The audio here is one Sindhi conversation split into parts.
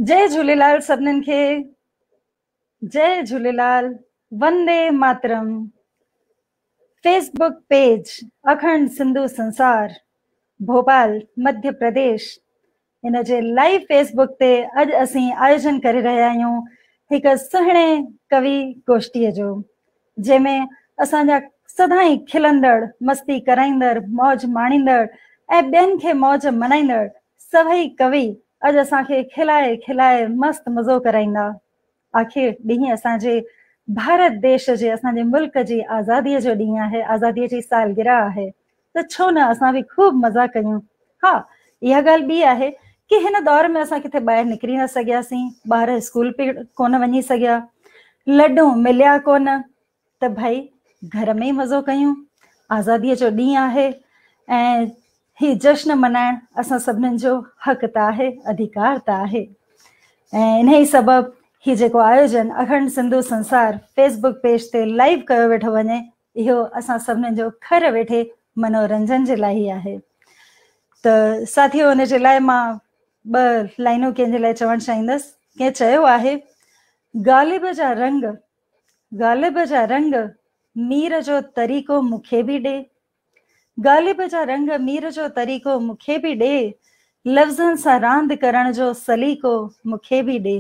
جئي جهوليلال سڀنين کي جئي Jhulelal Vande Mataram Facebook page Akhand Sindhu Sansar Bhopal Madhya Pradesh ان جي لائيو فيس بڪ تي اڄ اسين آيوجن ڪري رهيا آهيون هڪ سهڻي ڪوي گوشٽيء جو جنهن ۾ اسان جا سدائين کلندڙ مستي ڪرائيندڙ موج ماڻيندڙ ۽ ٻين کي موج منائيندڙ سڀئي ڪوي اڄ اسان کي کلائي کلائي مست مزو ڪرائيندا. آخر ڏينهن اسان جي ڀارت ديش جي اسان جي ملڪ جي آزاديء جو ڏينهن آهي، آزاديء جي سالگرهه آهي ته ڇو نه اسان به خوب مزا ڪيون. ها اها ڳالهه ٻي آهي ڪي هن دور ۾ اسان ڪٿي ٻاهر نڪري نه سگهياسين، ٻار اسڪول به ڪونه وڃي سگهيا، لڏون مليا ڪونه ته ڀائي گهر ۾ ئي مزو ڪيون، آزاديء جو ڏينهن آهي ۽ هي جشن منائڻ اسان سڀنين جو حق ته آهي، اڌيڪار ته آهي ۽ انهيء سبب هي جيڪو آيوجن اکنڊ سنڌو سنسار فيس بڪ پيج تي لائيو ڪيو ويٺو وڃي اهو اسان سڀنين جو گهر ويٺي منورنجن جي لاء ئي آهي ته ساٿيو ان جي لاء مان ٻه لائنون ڪنهن جي لاء چوڻ چاهيندس ڪنهن چيو آهي غالب جا رنگ غالب جا رنگ مير جو طريقو مون کي به ڏي غالب جا رنگ مير جو طريقو مون کي به ڏي لفظن سان راند ڪرڻ جو سليقو مون کي به ڏي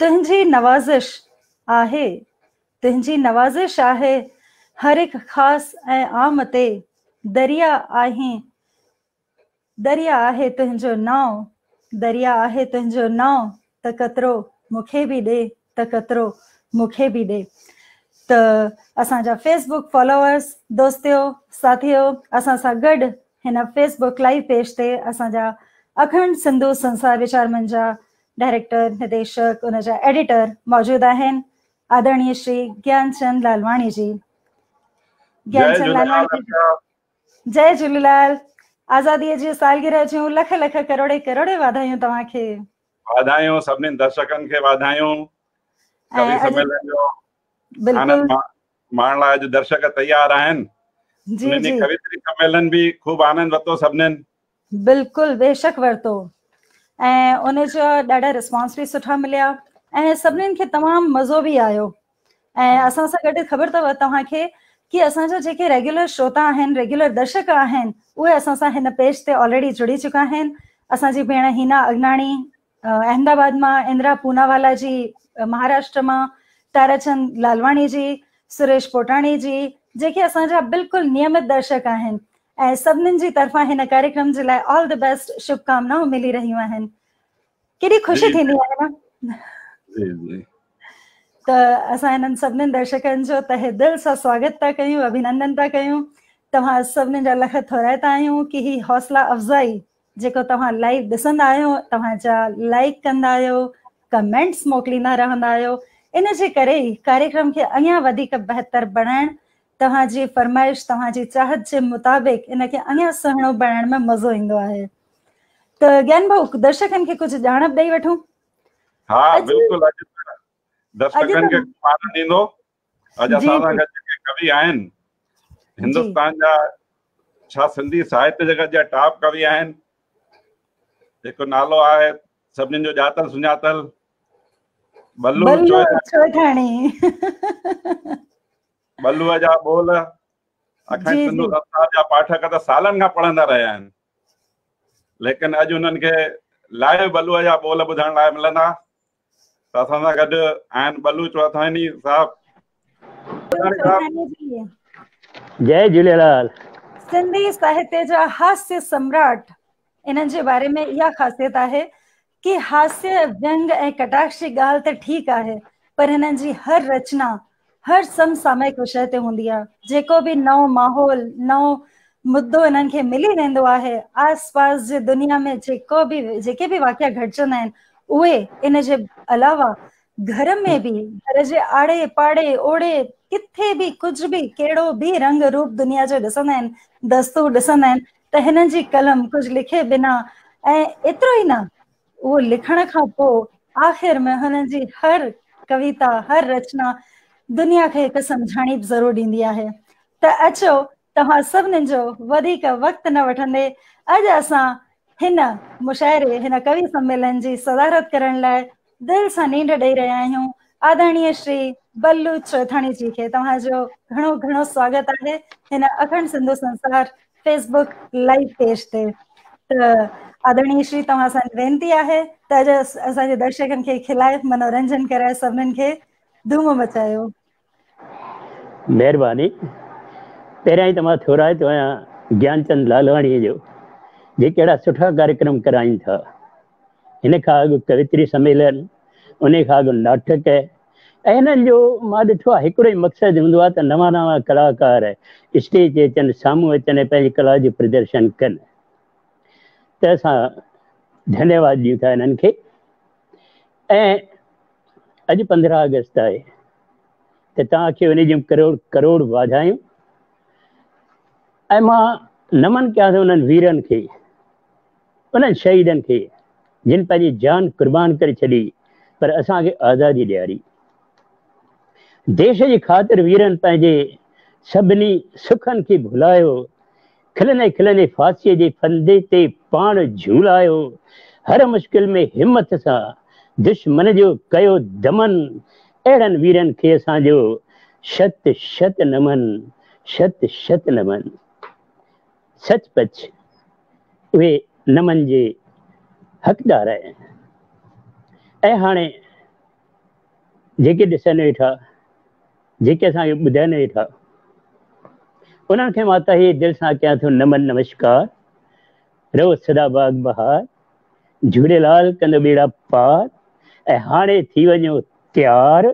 تنهنجي نوازش آهي تنهنجي نوازش آهي هر هڪ خاص ۽ عام تي دريا آهين دريا آهي تنهنجو نانء، دريا آهي تنهنجو نانء ته قطرو مون کي به ڏي ته قطرو مون کي به ڏي ته اسان جا فيس بڪ فالوورس دوستيو ساٿيو اسان سان گڏ هن فيس بڪ لائيو پيج تي اسان جا اکنڊ سنڌو سنسار ويچار منچ جا ڊائريڪٽر نديشڪ ان جا ايڊيٽر موجود آهن آدرڻي شري گيانچند لالواڻي جي گيانچند لالواڻي جي جئي جهوليلال آزاديء جي سالگرهه جون لک لک ڪروڙين ڪروڙين واڌايون توهان کي. واڌايون سڀني درشڪن کي واڌايون ڪوي سميلن جو آنند ماڻڻ لاء اڄ درشڪ تيار آهن جي جي ڪويتري سميلن به خوب آنند ورتو سڀنين بلڪل بيشڪ ورتو ۽ ان جا ڏاڍا رسپانس به سٺا مليا ۽ سڀنين کي تمام مزو به آيو ۽ اسان سان گڏ خبر اٿو توهان کي ڪي اسان جا جيڪي ريگيولر شروتا آهن ريگيولر درشڪ آهن اهي اسان سان هن پيج تي آلريڊي جڙي چڪا آهن اسان جي ڀيڻ هينا اگناڻي احمد آباد مان اندرا پوناوالا جي مهاراشٽر مان تاراچند لالواڻي جي سريش پوٽاڻي جي جيڪي اسان جا بلڪل نيمت درشڪ آهن ۽ سڀنين جي طرفان هن ڪاريڪرم جي لاء آل the best شڀڪامنائون ملي رهيون آهن ڪيڏي خوشي ٿيندي آهي نه جي جي ته اسان هنن سڀني درشڪن جو تهه دل سان سواگت ٿا ڪيون اڀينندن ٿا ڪيون توهان سڀني جا لک ٿورائتا آهيون ڪي هي حوصلا افزائي جيڪو توهان لائيو ڏسندا آهيو توهان جا لائيڪ ڪندا آهيو ڪمينٽس موڪليندا رهندا آهيو ان جي ڪري ئي ڪاريڪرم کي اڃا وڌيڪ بهتر بڻائڻ توهان جي فرمائش توهان جي چاهت جي مطابق ان کي اڃا سهڻو بڻائڻ ۾ مزو ايندو آهي ته گيان ڀائو درشڪن کي ڪجهه ڄاڻ به ڏئي وٺون. ها بلڪل اڄ درشڪن کي خوب آنند ايندو اڄ اسان سان گڏ جيڪي ڪوي آهن هندستان جا ڇا سنڌي ساهتيه جڳت جا ٽاپ ڪوي آهن هڪ نالو آهي سڀني جو ڄاتل سڃاتل بلو چوئٿاڻي بلوء جا ٻول اکنڊ سنڌو سنسار جا پاٺڪ ته سالن کان پڙهندا رهيا آهن ليڪن اڄ انهن کي لائيو بلوء جا ٻول ٻڌڻ لاء ملندا ته اسان سان گڏ آهن بلو چوئٿاڻي صاحب. جئي جهوليلال. سنڌي ساهتيه جا هاسيه سمراٽ انهن جي باري ۾ اها خاصيت آهي ڪي هاسيه وينگ ۽ ڪٽاڪش جي ڳالهه ته ٺيڪ آهي پر هنن جي هر رچنا هر سم سامائڪ وشيه تي هوندي آهي. جيڪو به نئون ماحول، نئون مدو هنن کي ملي ويندو آهي، آس پاس جي دنيا ۾ جيڪو به جيڪي به واقعا گهٽجندا آهن، اهي ان جي علاوه گهر ۾ به، گهر جي آڙي پاڙي، اوڙي ڪٿي به ڪجهه به ڪهڙو به رنگ روپ دنيا جو ڏسندا آهن، دستور ڏسندا آهن ته هنن جي قلم ڪجهه لکي بنا ۽ ايترو ئي نه اهو لکڻ کان پوء آخر ۾ هنن جي هر ڪويتا، هر رچنا دنيا کي هڪ سمجهاڻي به ضرور ڏيندي آهي ته اچو توهان سڀنين جو وڌيڪ وقت نه وٺندي اڄ اسان هن مشاعري هن ڪوي سميلن جي صدارت ڪرڻ لاء دل سان نينڍ ڏئي رهيا آهيون آدرڻيه شري بلو چوئٿاڻي جي کي. توهان جو گهڻو گهڻو سواگت آهي هن اکنڊ سنڌو سنسار فيسبڪ لائيو پيج تي. ته آدرڻيه شري توهان سان وينتي آهي ته اڄ اسان جي درشڪن کي کلائي منورنجن ڪرائي سڀنين کي ڌوم مچايو. مهرباني. پهريان ئي ته مان ٿورائتو آهيان گيانچند لالواڻيء جو، جيڪي اهڙا سٺا ڪاريڪرم ڪرائين ٿا. هن کان اڳ ڪويتري سميلن، ان کان اڳ ناٽڪ ۽ هنن جو مان ڏٺو آهي هڪڙو ئي مقصد هوندو آهي ته نوان نوان ڪلاڪار اسٽيج تي اچن، سامهون اچن ۽ پنهنجي ڪلا جو پردرشن ڪن. ته اسان ڌنيواد ڏيون ٿا هنن کي. ۽ اڄ 15 آگسٽ آهي ته توهان کي ان جون ڪروڙ ڪروڙ واڌايون ۽ مان نمن ڪيان ٿو انهن ويرن کي، انهن شهيدن کي جن پنهنجي جان قربان ڪري ڇڏي پر اسان کي آزادي ڏياري. ديش جي خاطر ويرن پنهنجي سڀني سکن کي ڀلايو، کلندي کلندي ڦاسيء جي ڦندي تي پاڻ جهولايو، هر مشڪل ۾ همٿ سان دشمن جو ڪيو دمن، اهڙن ويرن کي اسان جو شت شت نمن، شت شت نمن. سچ پچ اهي نمن جي حقدار آهن. ۽ هاڻي جيڪي ڏسن ويٺا، جيڪي اسان کي ٻڌائن ويٺا، انهن کي مان تهه دل سان ڪيان ٿو نمن نمشڪار. رهو سدا باغ بهار، جهوليلال ڪندو ٻيڙا پار. ۽ هاڻي ٿي وڃو تيار،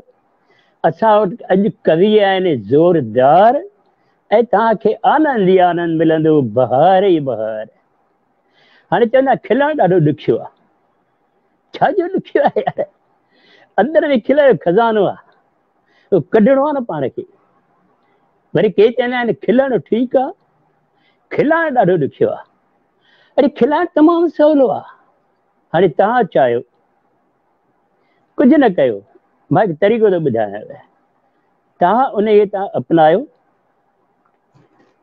اسان وٽ اڄ ڪوي آهن زوردار، ۽ توهان کي آنند ئي آنند ملندو، بهار ئي بهار. هاڻي چوندا کلڻ ڏاڍو ڏکيو آهي. ڇا جو ڏکيو آهي يار؟ اندر ۾ کل جو خزانو آهي، اهو ڪڍڻو آهي نه پاڻ کي. وري ڪي چوندا آهن کلڻ ٺيڪ آهي، کلائڻ ڏاڍو ڏکيو آهي. اڙي کلائڻ تمام سولو آهي. هاڻي توهان چاهيو ڪجهه نه ڪيو، مان هڪ طريقو ٿو ٻڌايانو، توهان ان کي توهان اپنايو،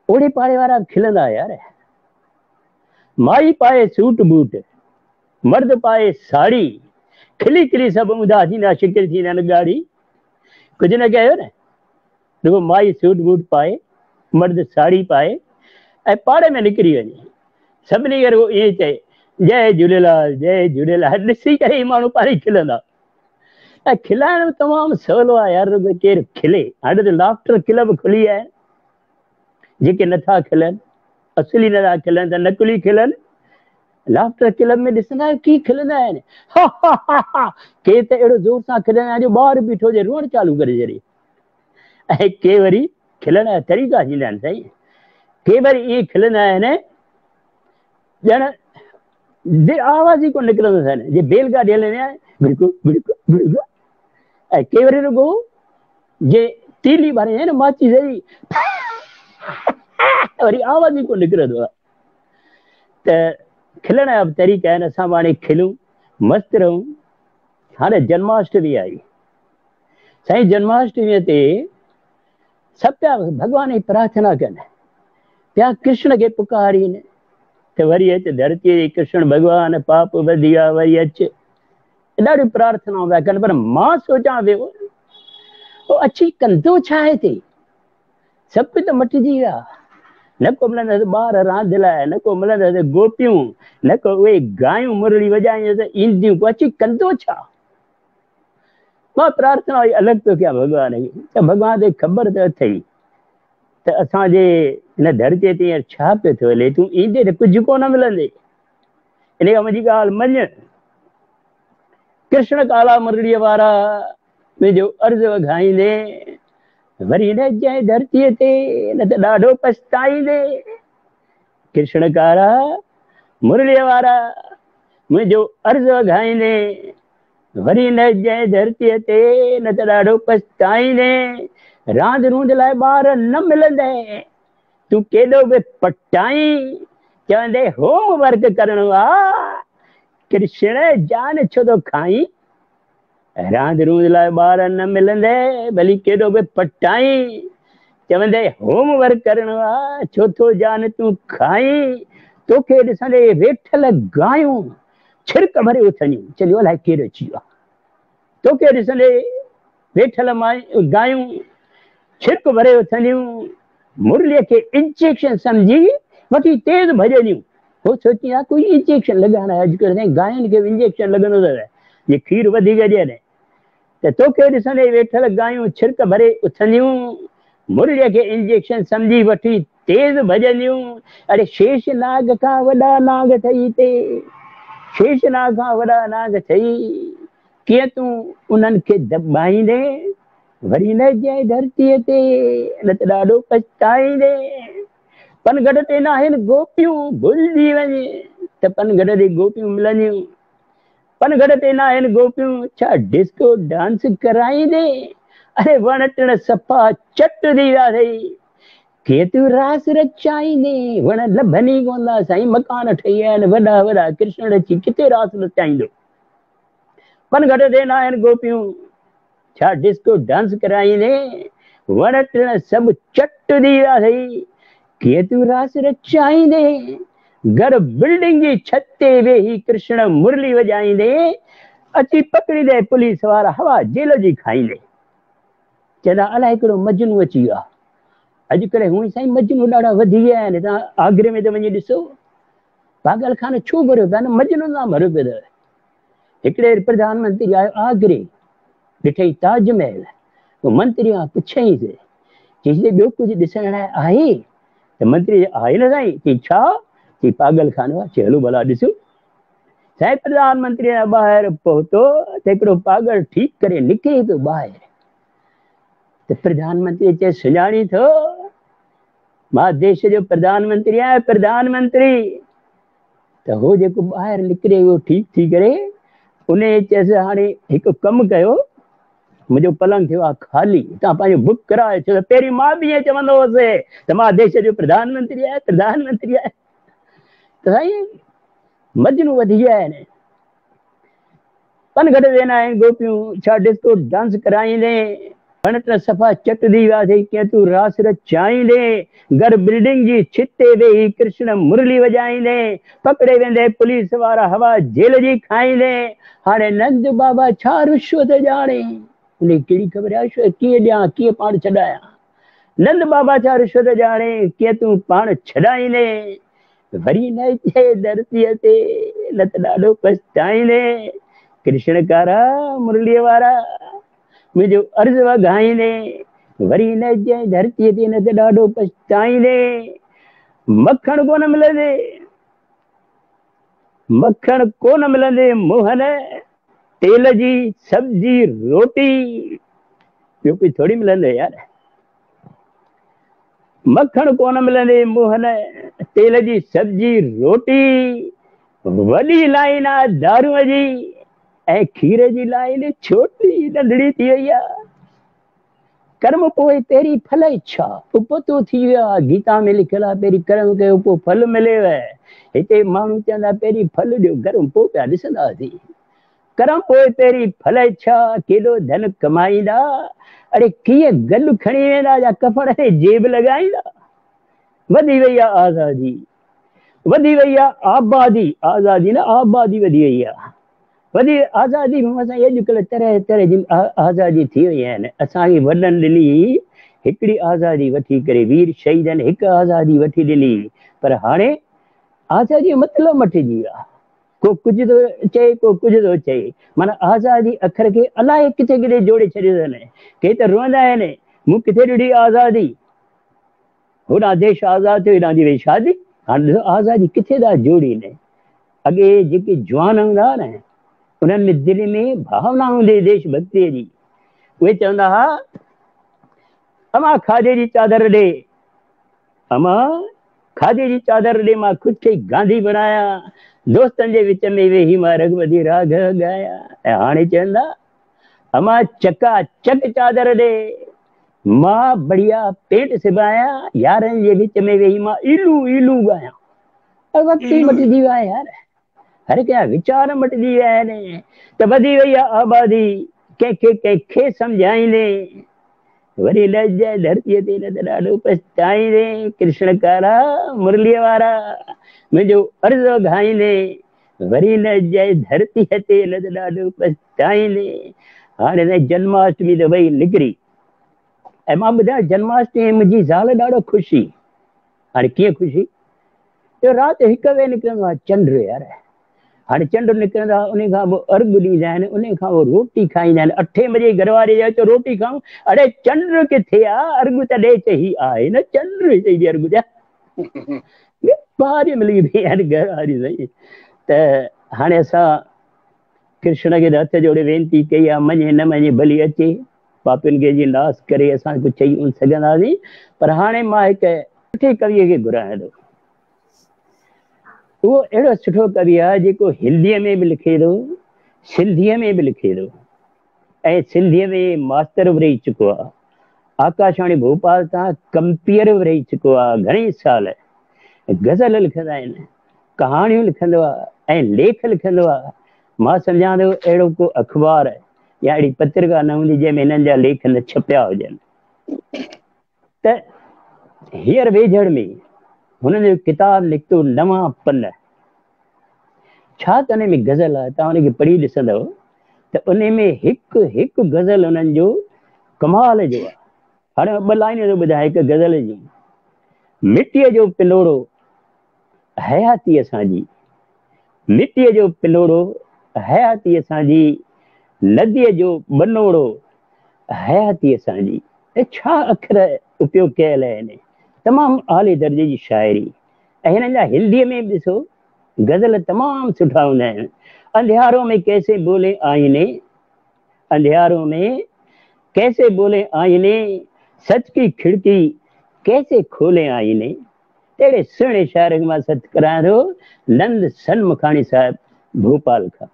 اوڙي پاڙي وارا به کلندا يار. مائي پائي سوٽ بوٽ، مرد پائي ساڙهي، کلي کلي سڀ اونڌا ٿيندا، شڪل ٿيندا آهن ڳاڙهي. ڪجهه نه ڪيو نه، رڳو مائي سوٽ بوٽ پائي، مرد ساڙهي پائي ۽ پاڙي ۾ نڪري وڃي، سڀني کي رڳو ائين چئي جئي جهوليلال جئي جهوليلال، ڏسي ڪري ئي ماڻهو پاڻ ئي کلندا. ۽ کلائڻ به تمام سولو آهي يار، رڳو ڪير کلي. هاڻي ته لافٽر ڪلب کلي ويا آهن، جيڪي نٿا کلن، اصلي نٿا کلن ته نقلي کلن. لافٽر ڪلب ۾ ڏسندا آهيو ڪيئن کلندا آهن، ها ها ها ها، ڪي ته اهڙو زور سان کلندا آهن جو ٻار بيٺو هجي روئڻ چالو ڪري ڇڏي. ۽ ڪي وري کلڻ جا طريقا ٿيندا آهن سائين، ڪي وري ائين کلندا آهن ڄڻ آواز ئي ڪونه نڪرندو اٿن، جي بيل گاڏي هلندي آهي گڙڪو گڙڪو گڙڪو. ۽ ڪي وري رڳو جي تيلي ٻاريندا آهن نه ماچيس جي، وري آواز ئي ڪونه نڪرندو آهي. ته کلڻ جا به طريقا آهن، اسان به هاڻي کلون، مست رهون. هاڻي جنماشٽمي آئي سائين، جنماشٽمي تي سڀ پيا ڀڳوان جي پرارٿنا ڪن، پيا ڪرشن کي پڪارين ته وري اچ ڌرتيء تي ڪرشن ڀڳوان، پاپ وڌي ويا وري اچ. ڏاڍيون پرارٿنائون پيا ڪن، پر مان سوچان پيو او اچي ڪندو ڇا هتي؟ سڀ ڪجهه ته مٽجي ويا، نه ڪو ملندس ٻار راند لاء، نه ڪو ملندس گوپيون، نه ڪو اهي گايون مرلي وڄائيندس ته اينديون، پوء اچي ڪندو ڇا؟ مان پرارٿنا وري الڳ پيو ڪيان ڀڳوان کي ته ڀڳوان توکي خبر ته اٿئي ته اسان جي هن ڌرتيء تي هينئر ڇا پيو ٿو هلي، تون ايندين ته ڪجهه ڪونه ملندي، ان کان منهنجي ڳالهه مڃ. ڪرشن ڪالا مرليء وارا منهنجو عرض وگهائيندين، وري نه اچجانء ڌرتيء تي، نه ته ڏاڍو پڇتائيندين. ڪرشن ڪارا مرليء وارا منهنجو عرض وگهائيندين، وري نه اچجانء ڌرتيء تي، نه ته ڏاڍو پڇتائيندين. راند روند لاء ٻار نه ملندئي، تون ڪيڏو به پٽائين، چوندين هوم ورڪ ڪرڻو آ، ڪرشن جان ڇو ٿو کائين؟ راند روند لاء ٻار نه ملندئي، ڀلي ڪيڏو به پٽائين، چوندئي هوم ورڪ ڪرڻو آ، ڇو ٿو جان تون کائين؟ توکي ڏسندي ويٺل گايون ڇرڪ ڀري اٿنديون، چونديون الائي ڪير اچي ويو آهي. توکي ڏسندي ويٺل گايون ڇرڪ ڀري اٿنديون، مرليء کي انجيڪشن سمجهي وٺي تيز ڀڄنديون. هو سوچيندا ڪوئي انجيڪشن لڳائڻ آيو، اڄڪلهه سائين گاين کي به انجيڪشن لڳندو اٿس جي کير وڌيڪ ڏين. ته توکي ڏسندي ويٺل گايون ڇرڪ ڀري اٿنديون، مرليء کي انجيڪشن سمجهي وٺي تيز ڀڄنديون. اڙي شيش ناگ کان وڏا نانگ اٿئي هتي، شيش ناگ کان وڏا نانگ اٿئي، ڪيئن تون انهن کي دٻائيندين، وري نه اچجانء ڌرتيء تي، نه ته ڏاڍو پڇتائيندين. پنگهٽ تي ناهن گوپيون، ڀلجي وڃ ته پنگهٽ تي گوپيون ملنديون. پنگهٽ تي ناهن گوپيون، ڇا ڊسڪو ڊانس ڪرائيندين؟ اڙي وڻ ٽڻ صفا چٽ ٿي ويا اٿئي، ڪيئن تون راس رچائيندين؟ وڻ لڀن ئي ڪونه ٿا سائين، مڪان ٺهي ويا آهن وڏا وڏا، ڪرشن اچي ڪٿي راس رچائيندو؟ پنگهٽ تي ناهن گوپيون، ڇا ڊسڪو ڊانس ڪرائيندين؟ وڻ ٽڻ سڀ چٽ ٿي ويا اٿئي، ڪيئن تون راس رچائيندين؟ گهر بلڊنگ جي ڇت تي ويهي ڪرشڻ مرلي وڄائيندين، اچي پڪڙيندئي پوليس وارا هوا جيل جي کائيندين. چوندا الائي ڪهڙو مجنون اچي ويو آهي. اڄڪلهه هونئن سائين مجنون ڏاڍا وڌي ويا آهن، توهان آگري ۾ ته وڃي ڏسو پاڳل خانو ڇو ڀريو پيو آهي، مجنون سان ڀريو پيو اٿو. هڪڙي پرڌان منتري آيو آگري، ڏٺئي تاج محل، پوء منتري کان پڇيائينس، چيس ته ٻيو ڪجهه ڏسڻ لاء آهي؟ ته منتري چيو آهي نه سائين، چيائين ڇا؟ چيائين پاڳل خانو آهي، چيائين هلو ڀلا ڏسون. سائين پرڌان منتري ٻاهر پهتو ته هڪڙو پاڳل ٺيڪ ڪري نڪري پيو ٻاهر. ته پرڌان منتري چيس سڃاڻين ٿو؟ مان ديش جو پرڌان منتري آهيان، پرڌان منتري. ته هو جيڪو ٻاهر نڪري ويو ٺيڪ ٿي ڪري، ان چيس هاڻي هڪ ڪم ڪيو، منهنجو پلنگ ٿيو آهي خالي، توهان پنهنجو بڪ ڪرايو، ڇو ته پهرين مان به ائين چوندو هوس ته مان ديش جو پرڌان منتري آهيان، پرڌان منتري آهيان. ته سائين مجنون وڌي ويا آهن. پنگهٽ وينا آهن گوپيون، ڇا ڊسڪو ڊانس ڪرائيندين؟ وڻ ٽڻ صفا چٽ ٿي ويا اٿئي، ڪيئن تون راس رچائيندين؟ گهر بلڊنگ جي ڇت تي ويهي ڪرشن مرلي وڄائيندين؟ پڪڙي ويندين پوليس وارا هوا جيل جي کائيندين؟ هاڻي نند بابا ڇا رشوت ڄاڻي؟ ان کي ڪهڙي خبر آهي رشوت ڪيئن ڏيان، ڪيئن پاڻ ڇڏايان؟ نند بابا ڇا رشوت ڄاڻي، ڪيئن تون پاڻ ڇڏائيندين؟ وري نه اچي ڌرتيء تي، نه ته ڏاڍو پڇتائيندين. ڪرشن ڪارا مرليء وارا، منهنجو عرض وگهائيندين. وري نه اچي ڌرتيء تي، نه ته ڏاڍو پڇتائيندين. مکڻ ڪونه ملندي، مکڻ ڪونه ملندي موهن، تيل جي سبزي روٽي، ٻيو ڪجهه ٿوري ملندو يار. مکڻ ڪونه ملندي موهن، تيل جي سبزي روٽي، وڏي لائين آ دارونء جي ۽ کير جي لائين ڇوٽي ننڍڙي ٿي وئي آ. ڪرم پوء پهرين ڦل اڇا اپتو ٿي ويو آ. گيتا ۾ لکيل آ پهرين ڪرم ڪيو پوء ڦل مليو. هتي ماڻهو چوندا پهرين ڦل ڏيو ڪرم پوء پيا ڏسنداسين. ڪرم پوء پهرين ڦل اڇا ڪيڏو ڌن ڪمائيندا، اڙي ڪيئن گڏ کڻي ويندا جا ڪفن ۾ جيب لڳائيندا. وڌي وئي آ آزادي، وڌي وئي آ آبادي، آزادي نه آبادي وڌي وئي آ. وڌي آزادي به سائين اڄڪلهه طرح طرح جي آزادي ٿي وئي آهن. اسان کي وڏن ڏني هڪڙي آزادي وٺي ڪري وير شهيدن هڪ آزادي وٺي ڏني پر هاڻي آزادي جو مطلب مٽجي ويو آهي. ڪو ڪجهه ٿو چئي ڪو ڪجهه ٿو چئي معنيٰ آزادي اکر کي الائي ڪٿي ڪٿي جوڙي ڇڏيو اٿن. ڪي ته روئندا آهن مون ڪٿي ڏٺي آزادي، هوڏانهن ديش آزاد ٿيو هيڏانهن ٿي وئي شادي. هاڻي ڏسو آزادي ڪٿي ٿا جوڙين. اڳي جيڪي جوان هوندا هئا نه انهن ۾ دل ۾ ڀاونا هوندي هئي ديش ڀڳتيء جي. اهي چوندا هئا امان کاڌي جي چادر ڏي، امان کاڌي جي چادر ڏي مان خود کي گانڌي بڻايان، دوستن جي وچ ۾ ويهي مان رگهپتي راگهو ڳايان. ۽ هاڻي چوندا امان چڪا چڪ چادر ڏي، مان بڙيا پينٽ سبايان، يارن جي وچ ۾ ويهي مان ايلو ايلو ڳايان. وقت ئي مٽجي ويو آهي يار، هر ڪنهن جا ويچار مٽجي ويا آهن ته وڌي وئي آهي آبادي، ڪنهن کي ڪنهن کي سمجهائيندين. وري نه اچجانء ڌرتيء تي نه ته ڏاڍو پڇتائيندين. ڪرشن ڪارا مرليء وارا منهنجو عرض اگهائيندين. وري نه اچجانء ڌرتيء تي نه ته ڏاڍو پڇتائيندين. هاڻي سائين جنماشٽمي ته وئي نڪري ۽ مان ٻڌايان جنماشٽمي ۾ منهنجي زال ڏاڍو خوش هئي. هاڻي ڪيئن خوش هئي جو رات هڪ وڳي نڪرندو آهي چنڊ يار. هاڻي چنڊ نڪرندو آهي ان کان پوء ارگ ڏيندا آهن ان کان پوء روٽي کائيندا آهن اٺين بجي گهر واري چيو اچو روٽي کائون اڙي چنڊ ڪٿي آ ارگ ته ڏي چي هي آهي نه چنڊ چئي ڏي ارگ ڏيا ٻاري ملي وئي آهن گهر واري سائين ته هاڻي اسان ڪرشن کي هٿ جوڙي وينتي ڪئي آ مڃي نه مڃي ڀلي اچي پاپين کي جي ناس ڪري اسان ڪجهه چئي ڪونه سگهنداسين پر هاڻي مان هڪ سٺي ڪويء کي گهرايان ٿو اهو اهڙو سٺو ڪوي آهي جيڪو هنديء ۾ به لکي ٿو، سنڌيء ۾ به لکي ٿو ۽ سنڌيء ۾ ماستر به رهي چڪو آهي. آڪاشواڻي ڀوپال تان ڪمپيئر به رهي چڪو آهي گهڻي سال. غزل لکندا آهن، ڪهاڻيون لکندو آهي ۽ ليک لکندو آهي. مان سمجهان ٿو اهڙو ڪو اخبار يا اهڙي پترڪا نه هوندي جنهن ۾ هنن جا ليک نه ڇپيا هجن. ته هينئر ويجهڙ ۾ هنن جو ڪتاب نڪتو نوان پن. ڇا ته ان ۾ غزل آهي، توهان ان کي پڙهي ڏسندؤ ته ان ۾ هڪ هڪ غزل انهن جو ڪمال جو آهي. هاڻي مان ٻه لائنون ٿو ٻڌايان هڪ غزل جون. مٽيء جو پنوڙو حياتي اسان جي، مٽيء جو پنوڙو حياتي اسان جي، نديء جو ٻنوڙو حياتي اسان جي. ۽ ڇا اکر اپيوگ ڪيل آهن. تمام اعلي درجي جي شاعري ۽ هنن جا هنديء ۾ به ڏسو غزل تمام سٺا هوندا آهن. انڌيارو ۾ ڪيسي بولي آئيني، انڌيارو ۾ ڪيسي بولي آئيني، سچ ڪي کڙڪي ڪيسي کولي آئيني. اهڙي سهڻي شاعر کي مان سڏ ڪرايان ٿو نند سنمکاڻي صاحب ڀوپال کان.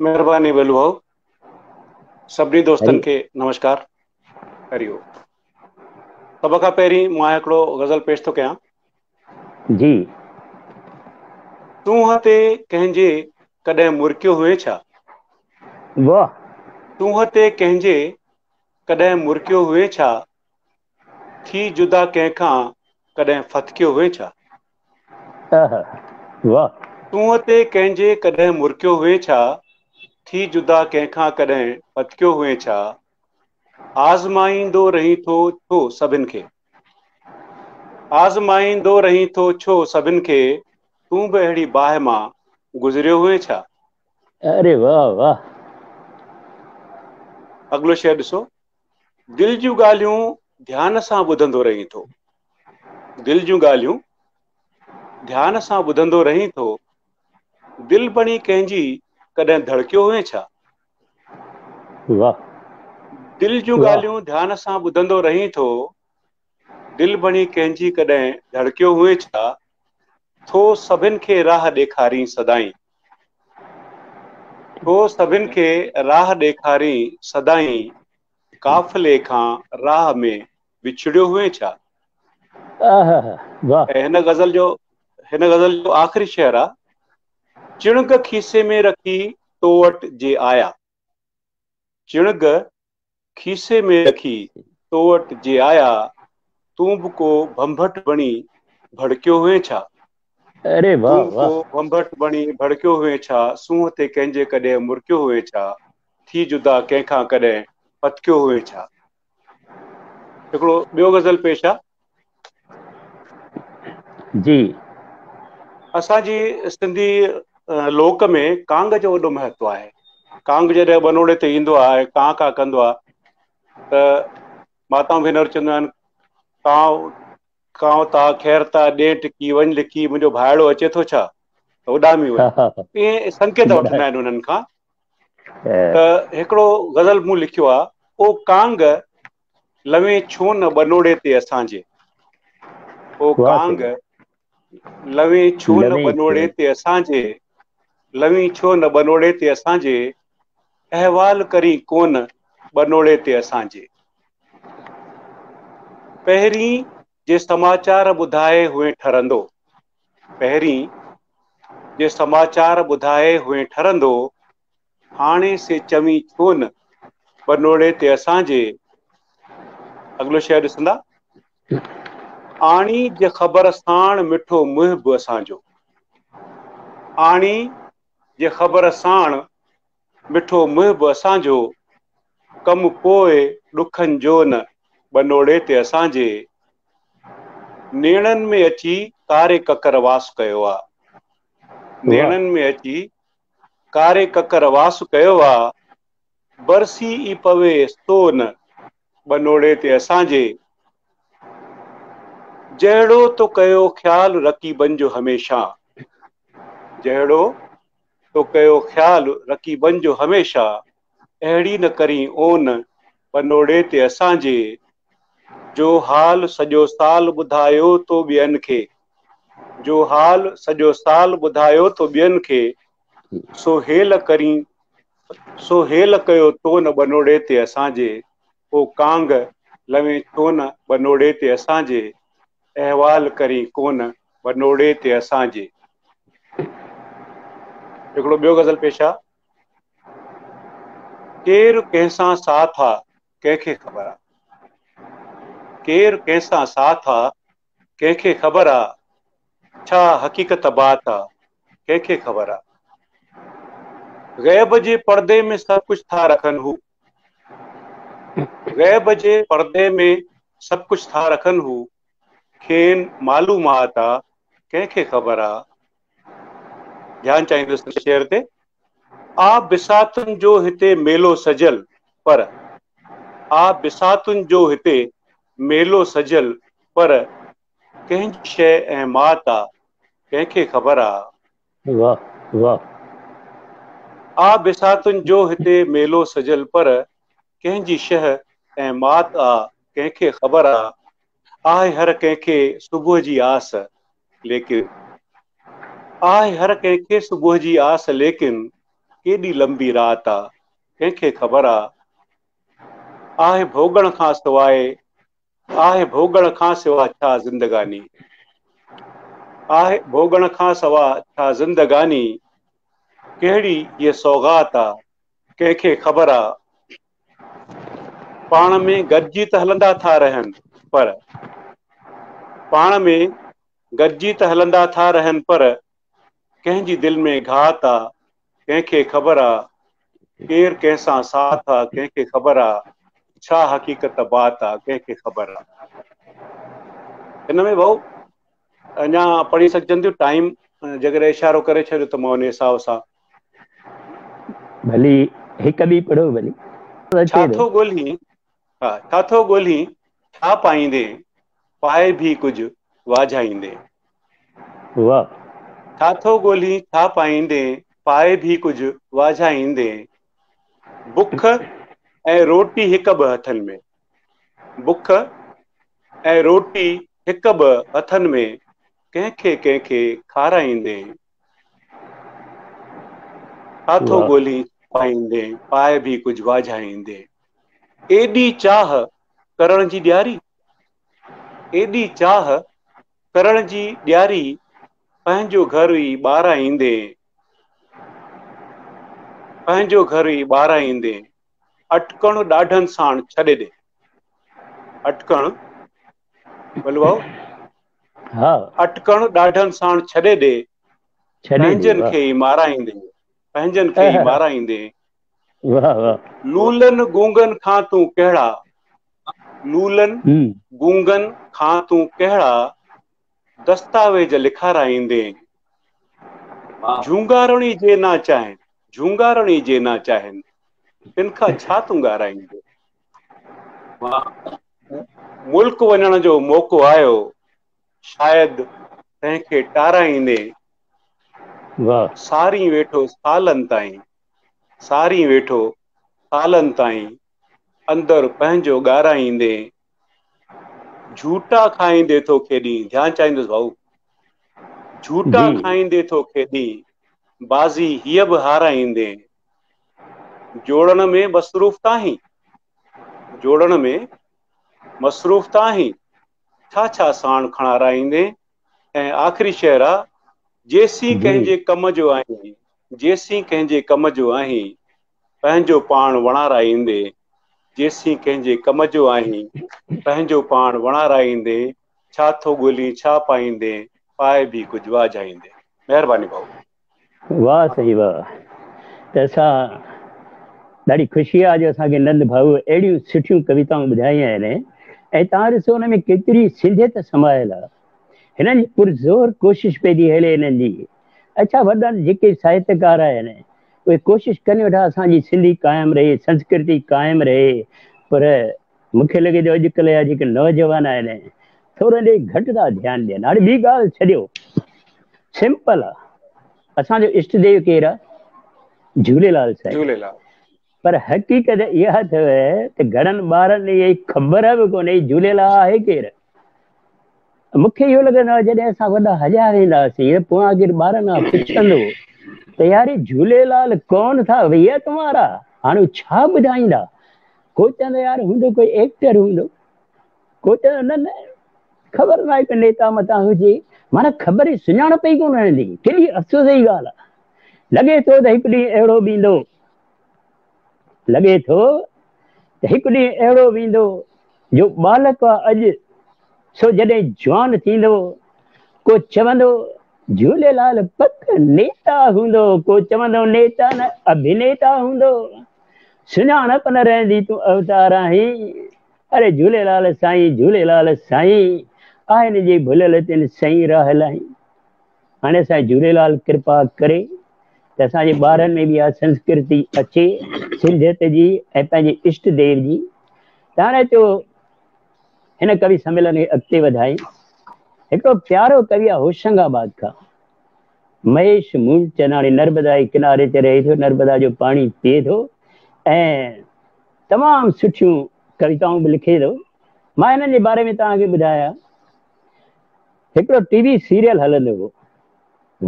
مهرباني ٻلو ڀائو. سڀني دوستن کي نمشڪار. هري اوم. سڀ کان پهرين مان هڪڙو غزل پيش ٿو ڪيان. جي. سونهن تي ڪنهن جي ڪڏهن مرڪيو هئين ڇا؟ واه. سونهن تي ڪنهن جي ڪڏهن مرڪيو هئين ڇا؟ ٿي جدا ڪنهن کان ڪڏهن ڦٿڪيو هئين ڇا؟ واه. سونهن تي ڪنهن جي ڪڏهن مرڪيو هئين ڇا؟ ٿي جدا ڪنهن کان ڪڏهن ڦٿڪيو هئين ڇا؟ آزمائيندو رهين ٿو ڇو سڀن کي؟ آزمائيندو رهين ٿو ڇو سڀن کي؟ تون به اهڙي باهه مان گذريو هئين ڇا؟ اري واه واه. اڳلو شعر ڏسو. دل جون ڳالهيون ڌيان سان ٻڌندو رهين ٿو. دل جون ڳالهيون ڌيان سان ٻڌندو رهين ٿو. دل بڻي ڪنهن جي ڪڏهن ڌڙڪيو هئين ڇا؟ واه. دل جون ڳالهيون ڌيان سان ٻڌندو رهين ٿو. دل بڻي ڪنهن جي ڪڏهن ڌڙڪيو هئين ڇا؟ ٿو سڀن کي راهه ڏيکارين سدائين. ٿو سڀن کي راهه ڏيکارين سدائين. قافلي کان راهه ۾ وڇڙيو هئين ڇا؟ ۽ هن غزل جو هن غزل جو آخري شعر آ، چڻگ کيسي ۾ رکي تو وٽ جي آيا. چڻگ کيسي ۾ رکي تو وٽ جي آيا، تون به ڪو ڀنڀٽ بڻي ڀڙڪيو هئين ڇا؟ اري واه تون به ڪو ڀنڀٽ بڻي ڀڙڪيو هئين ڇا؟ سونهن تي ڪنهن جي ڪڏهن مرڪيو هئين ڇا؟ ٿي جدا ڪنهن کان ڪڏهن ڦٿڪيو هئين ڇا؟ هڪڙو ٻيو غزل پيش آ. جي. اسان جي سنڌي لوڪ ۾ ڪانگ جو وڏو مهتو آهي. ڪانگ جڏهن ٻنوڙي تي ايندو آهي ۽ ڪان ڪان ڪندو آهي ته ماتائون ڀينر چونديون آهن ڪانء ڪانء تا خير تا ڏي ٽڪي وڃ لڪي منهنجو ڀائڙو اچي ٿو ڇا ته اڏامي وڃ. ائين سنڪيت وٺندا آهن انهن کان. ته هڪڙو غزل مون لکيو آ، او ڪانگ لوين ڇو نه ٻنوڙي تي اسان جي. او ڪانگ لوين ڇو نه ٻنوڙي تي اسان جي، لوين ڇو نه ٻنوڙي تي اسان جي، احوال ڪرين ڪون ٻنوڙي تي اسان جي. پهرين جي سماچار ٻڌائي هئين ٺرندو. پهرين جي سماچار ٻڌائي هئين ٺرندو، هاڻي سي چوين ڇو نه ٻنوڙي تي اسان جي. اڳلو شعر ڏسندا. آڻي جي خبر ساڻ مٺو محب اسان جو. آڻي جي خبر ساڻ مٺو محب اسان جو. ڪم پوء ڏکن جو نه ٻنوڙي تي اسان جي. نيڻن ۾ اچي ڪاري ڪڪر واس ڪيو آ. نيڻن ۾ اچي ڪاري ڪڪر واس ڪيو آ. برسي ئي پوي سو نه ٻنوڙي تي اسان جي. جهڙو تو ڪيو خيال رقيبن جو هميشه. جهڙو تو ڪيو خيال رقيبن جو هميشه. اهڙي نه ڪرين اون ٻنوڙي تي اسان جي. جو حال سڄو سال ٻڌايو تو ٻين کي. جو حال سڄو سال ٻڌايو تو ٻين کي. سو هيل ڪرين سو هيل ڪيو تو نه ٻنوڙي تي اسان جي. او ڪانگ لوين ڇو نه ٻنوڙي تي اسان جي. احوال ڪرين ڪونه ٻنوڙي تي اسان جي. هڪڙو ٻيو غزل پيش آ. ڪير ڪنهن سان ساٿ آ ڪنهن کي خبر آ. ڪير ڪنهن سان ساٿ آ ڪنهن کي خبر آ. ڇا حقيقت بات آ ڪنهن کي خبر آ. غيب جي پردي ۾ سڀ ڪجهه ٿا رکن هو. غيب جي پردي ۾ سڀ ڪجهه ٿا رکن هو. کين معلومات آ ڪنهن کي خبر آ. ڌيان چاهيندس شعر تي. آ بساطن جو هتي ميلو سجيل پر. آ بساطن جو هتي ميلو سجيل پر. ڪنهن جي شيء ۽ مات آ ڪنهن کي خبر آ. واه واه. آ بساطن جو هتي ميلو سجيل پر. ڪنهن جي شهه ۽ مات آ ڪنهن کي خبر آ. آهي هر ڪنهن کي صبح جي آس ليڪن. آهي هر ڪنهن کي صبح جي آس ليڪن. ڪيڏي لمبي رات آ ڪنهن کي خبر آ. آهي ڀوڳڻ کان سواء آهي ڀوڳڻ کان سوا ڇا زندگاني. آهي ڀوڳڻ کان سوا ڇا زندگاني. ڪهڙي هيء سوغات آ ڪنهن کي خبر آ. پاڻ ۾ گڏجي ته هلندا ٿا رهن پر. پاڻ ۾ گڏجي ته هلندا ٿا رهن پر. ڪنهن جي دل ۾ گهات آ ڪنهن کي خبر آ. ڪير ڪنهن سان ساٿ آ ڪنهن کي خبر آ. ڇا حقيقت بات آ ڪنهن کي خبر آ. هن ۾ ڀائو اڃا پڙهي سگهجن ٿيون ٽائيم جيڪڏهن اشارو ڪري ڇڏيو ته مان ان حساب سان. ڀلي هڪ ٻي پڙهو ڀلي. ڇا ٿو ڳولهين ها ڇا ٿو ڳولهين ڇا پائيندين پائي ڀي ڪجهه واجهائيندين. واه. ڇا ٿو ڳولهين ڇا پائيندين پائي ڀي ڪجهه واجهائيندين. بک ۽ روٽي هڪ ٻه هٿن ۾. بک ۽ روٽي هڪ ٻه هٿن ۾. ڪنهن کي ڪنهن کي کارائيندين. ڇا ٿو ڳولهين پائيندين پائي ڀي ڪجهه واجهائيندين. ايڏي چاهه ڪرڻ جي ڏياري. ايڏي چاهه ڪرڻ جي ڏياري. پنهنجو گهر ئي ٻارائيندين. پنهنجو گهر ئي ٻارائيندين. اٽڪڻ ڏاڍن ساڻ ڇڏي ڏي. اٽڪڻ ڀلو ڀائو. ها. اٽڪڻ ڏاڍن ساڻ ڇڏي ڏي. پنهنجن کي ئي مارائيندين. پنهنجن کي ئي مارائيندين. واه واه. لولن گونگن کان تون ڪهڙا. لولن گونگن کان تون ڪهڙا. دستاويز لکارائيندين. جهونگارڻ ئي جي نا چاهين. جهونگارڻ ئي جي نا چاهين. تن کان ڇا تون ڳارائيندين. ملڪ وڃڻ جو موقعو آيو. شايد تنهن کي ٽارائيندين. واه. سارين ويٺو سالن تائين. سارين ويٺو سالن تائين. اندر پنهنجو ڳارائيندين. جهوٽا کائيندي ٿو کيڏين. ڌيان چاهيندس ڀائو. جهوٽا کائيندي ٿو کيڏين. بازي هيء به هارائيندين. جوڙڻ ۾ مصروف ته آهين. جوڙڻ ۾ مصروف ته آهين. ڇا ڇا ساڻ کڻارائيندين. ۽ آخري شعر آ. جيسين ڪنهن جي ڪم جو آهين. جيسين ڪنهن جي ڪم جو آهين. پنهنجو پاڻ وڻارائيندين. جيسين ڪنهن جي ڪم جو آهين، پنهنجو پاڻ وڻارائيندين، ڇا ٿو ڳولين ڇا پائيندين، پائي به ڪجهه واجهائيندين. مهرباني ڀائو. واهه سائين واهه ته اسان ڏاڍي خوشي آهي جو اسان کي نند ڀائو اهڙيون سٺيون ڪويتائون ٻڌايون آهن ۽ توهان ڏسو ان ۾ ڪيتري سنڌيت سمايل آهي هنن جي پرزور ڪوشش پئي ٿي هلي هنن جي اڇا وڏن جيڪي ساهتڪار آهن اهي ڪوشش ڪن ويٺا اسان جي سنڌي قائم رهي سنسڪرتي قائم رهي پر مونکي لڳي ٿو اڄڪلهه جا جيڪي نوجوان آهن ٿورو ڏي گهٽ ٿا ڌيان ڏين هاڻي ٻي ڳالهه ڇڏيو سمپل آ اسان جو اشٽ ديو ڪير آ جهوليلال سائين جهوليلال پر حقيقت اها اٿو ته گهڻن ٻارن کي خبر به ڪونهي جهوليلال آهي ڪير مونکي اهو لڳندو آهي جڏهن اسان وڏا هليا وينداسين ته پويان ڪير ٻارن کان پڇندو ته يار جهوليلال ڪون ٿا ڀئيا تمهارا هاڻي ڇا ٻڌائيندا ڪو چوندو يار هوندو ڪوئي ايڪٽر هوندو ڪو چوندو نه نه خبر نه آهي ڪو نيتا متان هجي معنيٰ خبر ئي سڃاڻپ ئي ڪونه رهندي ڪيڏي افسوس جي ڳالهه آهي لڳي ٿو ته هڪ ڏينهن اهڙو به ايندو لڳي ٿو ته هڪ ڏينهن اهڙو به ايندو جو ٻالڪ آ اڄ سو جڏهن جوان ٿيندو ڪو چوندو جهوليلال پڪ نيتا هوندو ڪو چوندو نيتا نه اڀنيتا هوندو سڃاڻپ نه رهندي تون اوتار آهين اري جهوليلال سائين جهوليلال سائين آهن جي ڀليل تن سئين راهه لائين هاڻي سائين جهوليلال ڪرپا ڪري ته اسان جي ٻارن ۾ به اها سنسڪرتي اچي سنڌيت جي ۽ پنهنجي اشٽ ديو جي ته هاڻي اچو هن ڪوي سميلن کي اڳتي وڌائين هڪڙو پيارو ڪوي آهي هوشنگ آباد کان مهيش مولچنداڻي نربدا جي ڪناري تي رهي ٿو نربدا جو پاڻي پيئي ٿو ۽ تمام سٺيون ڪويتائون به لکي ٿو مان هنن جي باري ۾ توهان کي ٻڌايان هڪڙو ٽي وي سيريل هلندو هو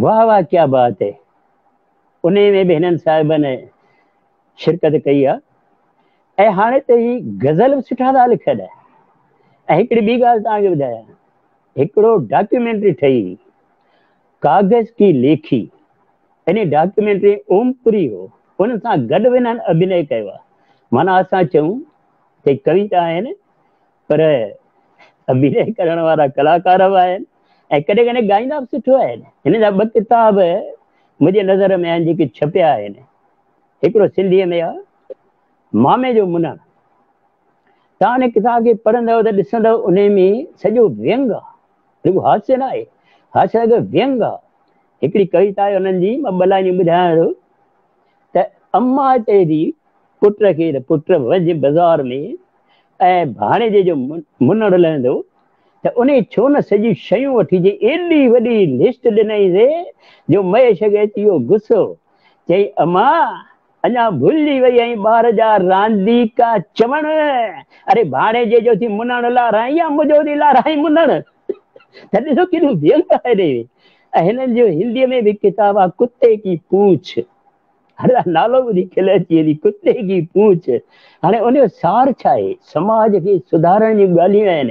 واه واه ڪيا بات هي انهي ۾ به هنن صاحبن شرڪت ڪئي آ ۽ هاڻي ته هي غزل به سٺا ٿا لکن ۽ هڪڙي ٻي ڳالهه توهان کي ٻڌايان هڪڙو ڊاڪيومينٽري ٺهي هئي ڪاغذ ڪي ليکي انهي ڊاڪيومينٽري اوم پوري هو ان سان گڏ به هنن اڀيني ڪيو آ معنيٰ اسان چئون ته ڪويتا آهن پر اڀيني ڪرڻ وارا ڪلاڪار به آهن ۽ ڪڏهن ڪڏهن ڳائيندا به سٺو آهن. هن جا ٻه ڪتاب منهنجي نظر ۾ آهن جيڪي ڇپيا آهن. هڪڙو سنڌيء ۾ آهي مامي جو منڻ. توهان ان ڪتاب کي پڙهندؤ ته ڏسندؤ ان ۾ سڄو وينگ آهي. رڳو هاسيه نه آهي، هاسيه سان گڏ وينگ آهي. هڪڙي ڪويتا آهي انهن جي مان ٻه لائنيون ٻڌايان ٿو ته اما چئي ٿي پٽ کي ته پٽ وڃ بازار ۾ ۽ ڀاڻيجي جو منڻ لهندو ته انهي ڇو نه سڄيون شيون وٺي اچين ايڏي وڏي لسٽ ڏنائينس جو مهيش کي اچي ويو غصو چيائين اما اڃا ڀلجي وئي آهين ٻار جا رانديڪا چوڻ اري ڀاڻيجي جو ٿي منڻ لارائين يا منهنجو ٿي لارائين منڻ ته ڏسو ڪيڏو وينگ آهي ۽ هنن جو هنديء ۾ به ڪتاب آهي ڪتي ڪي پونڇ هاڻي نالو ٻڌي کل اچي ويندي ڪتي ڪي پونڇ هاڻي ان جو سار ڇا آهي سماج کي سڌارڻ جون ڳالهيون آهن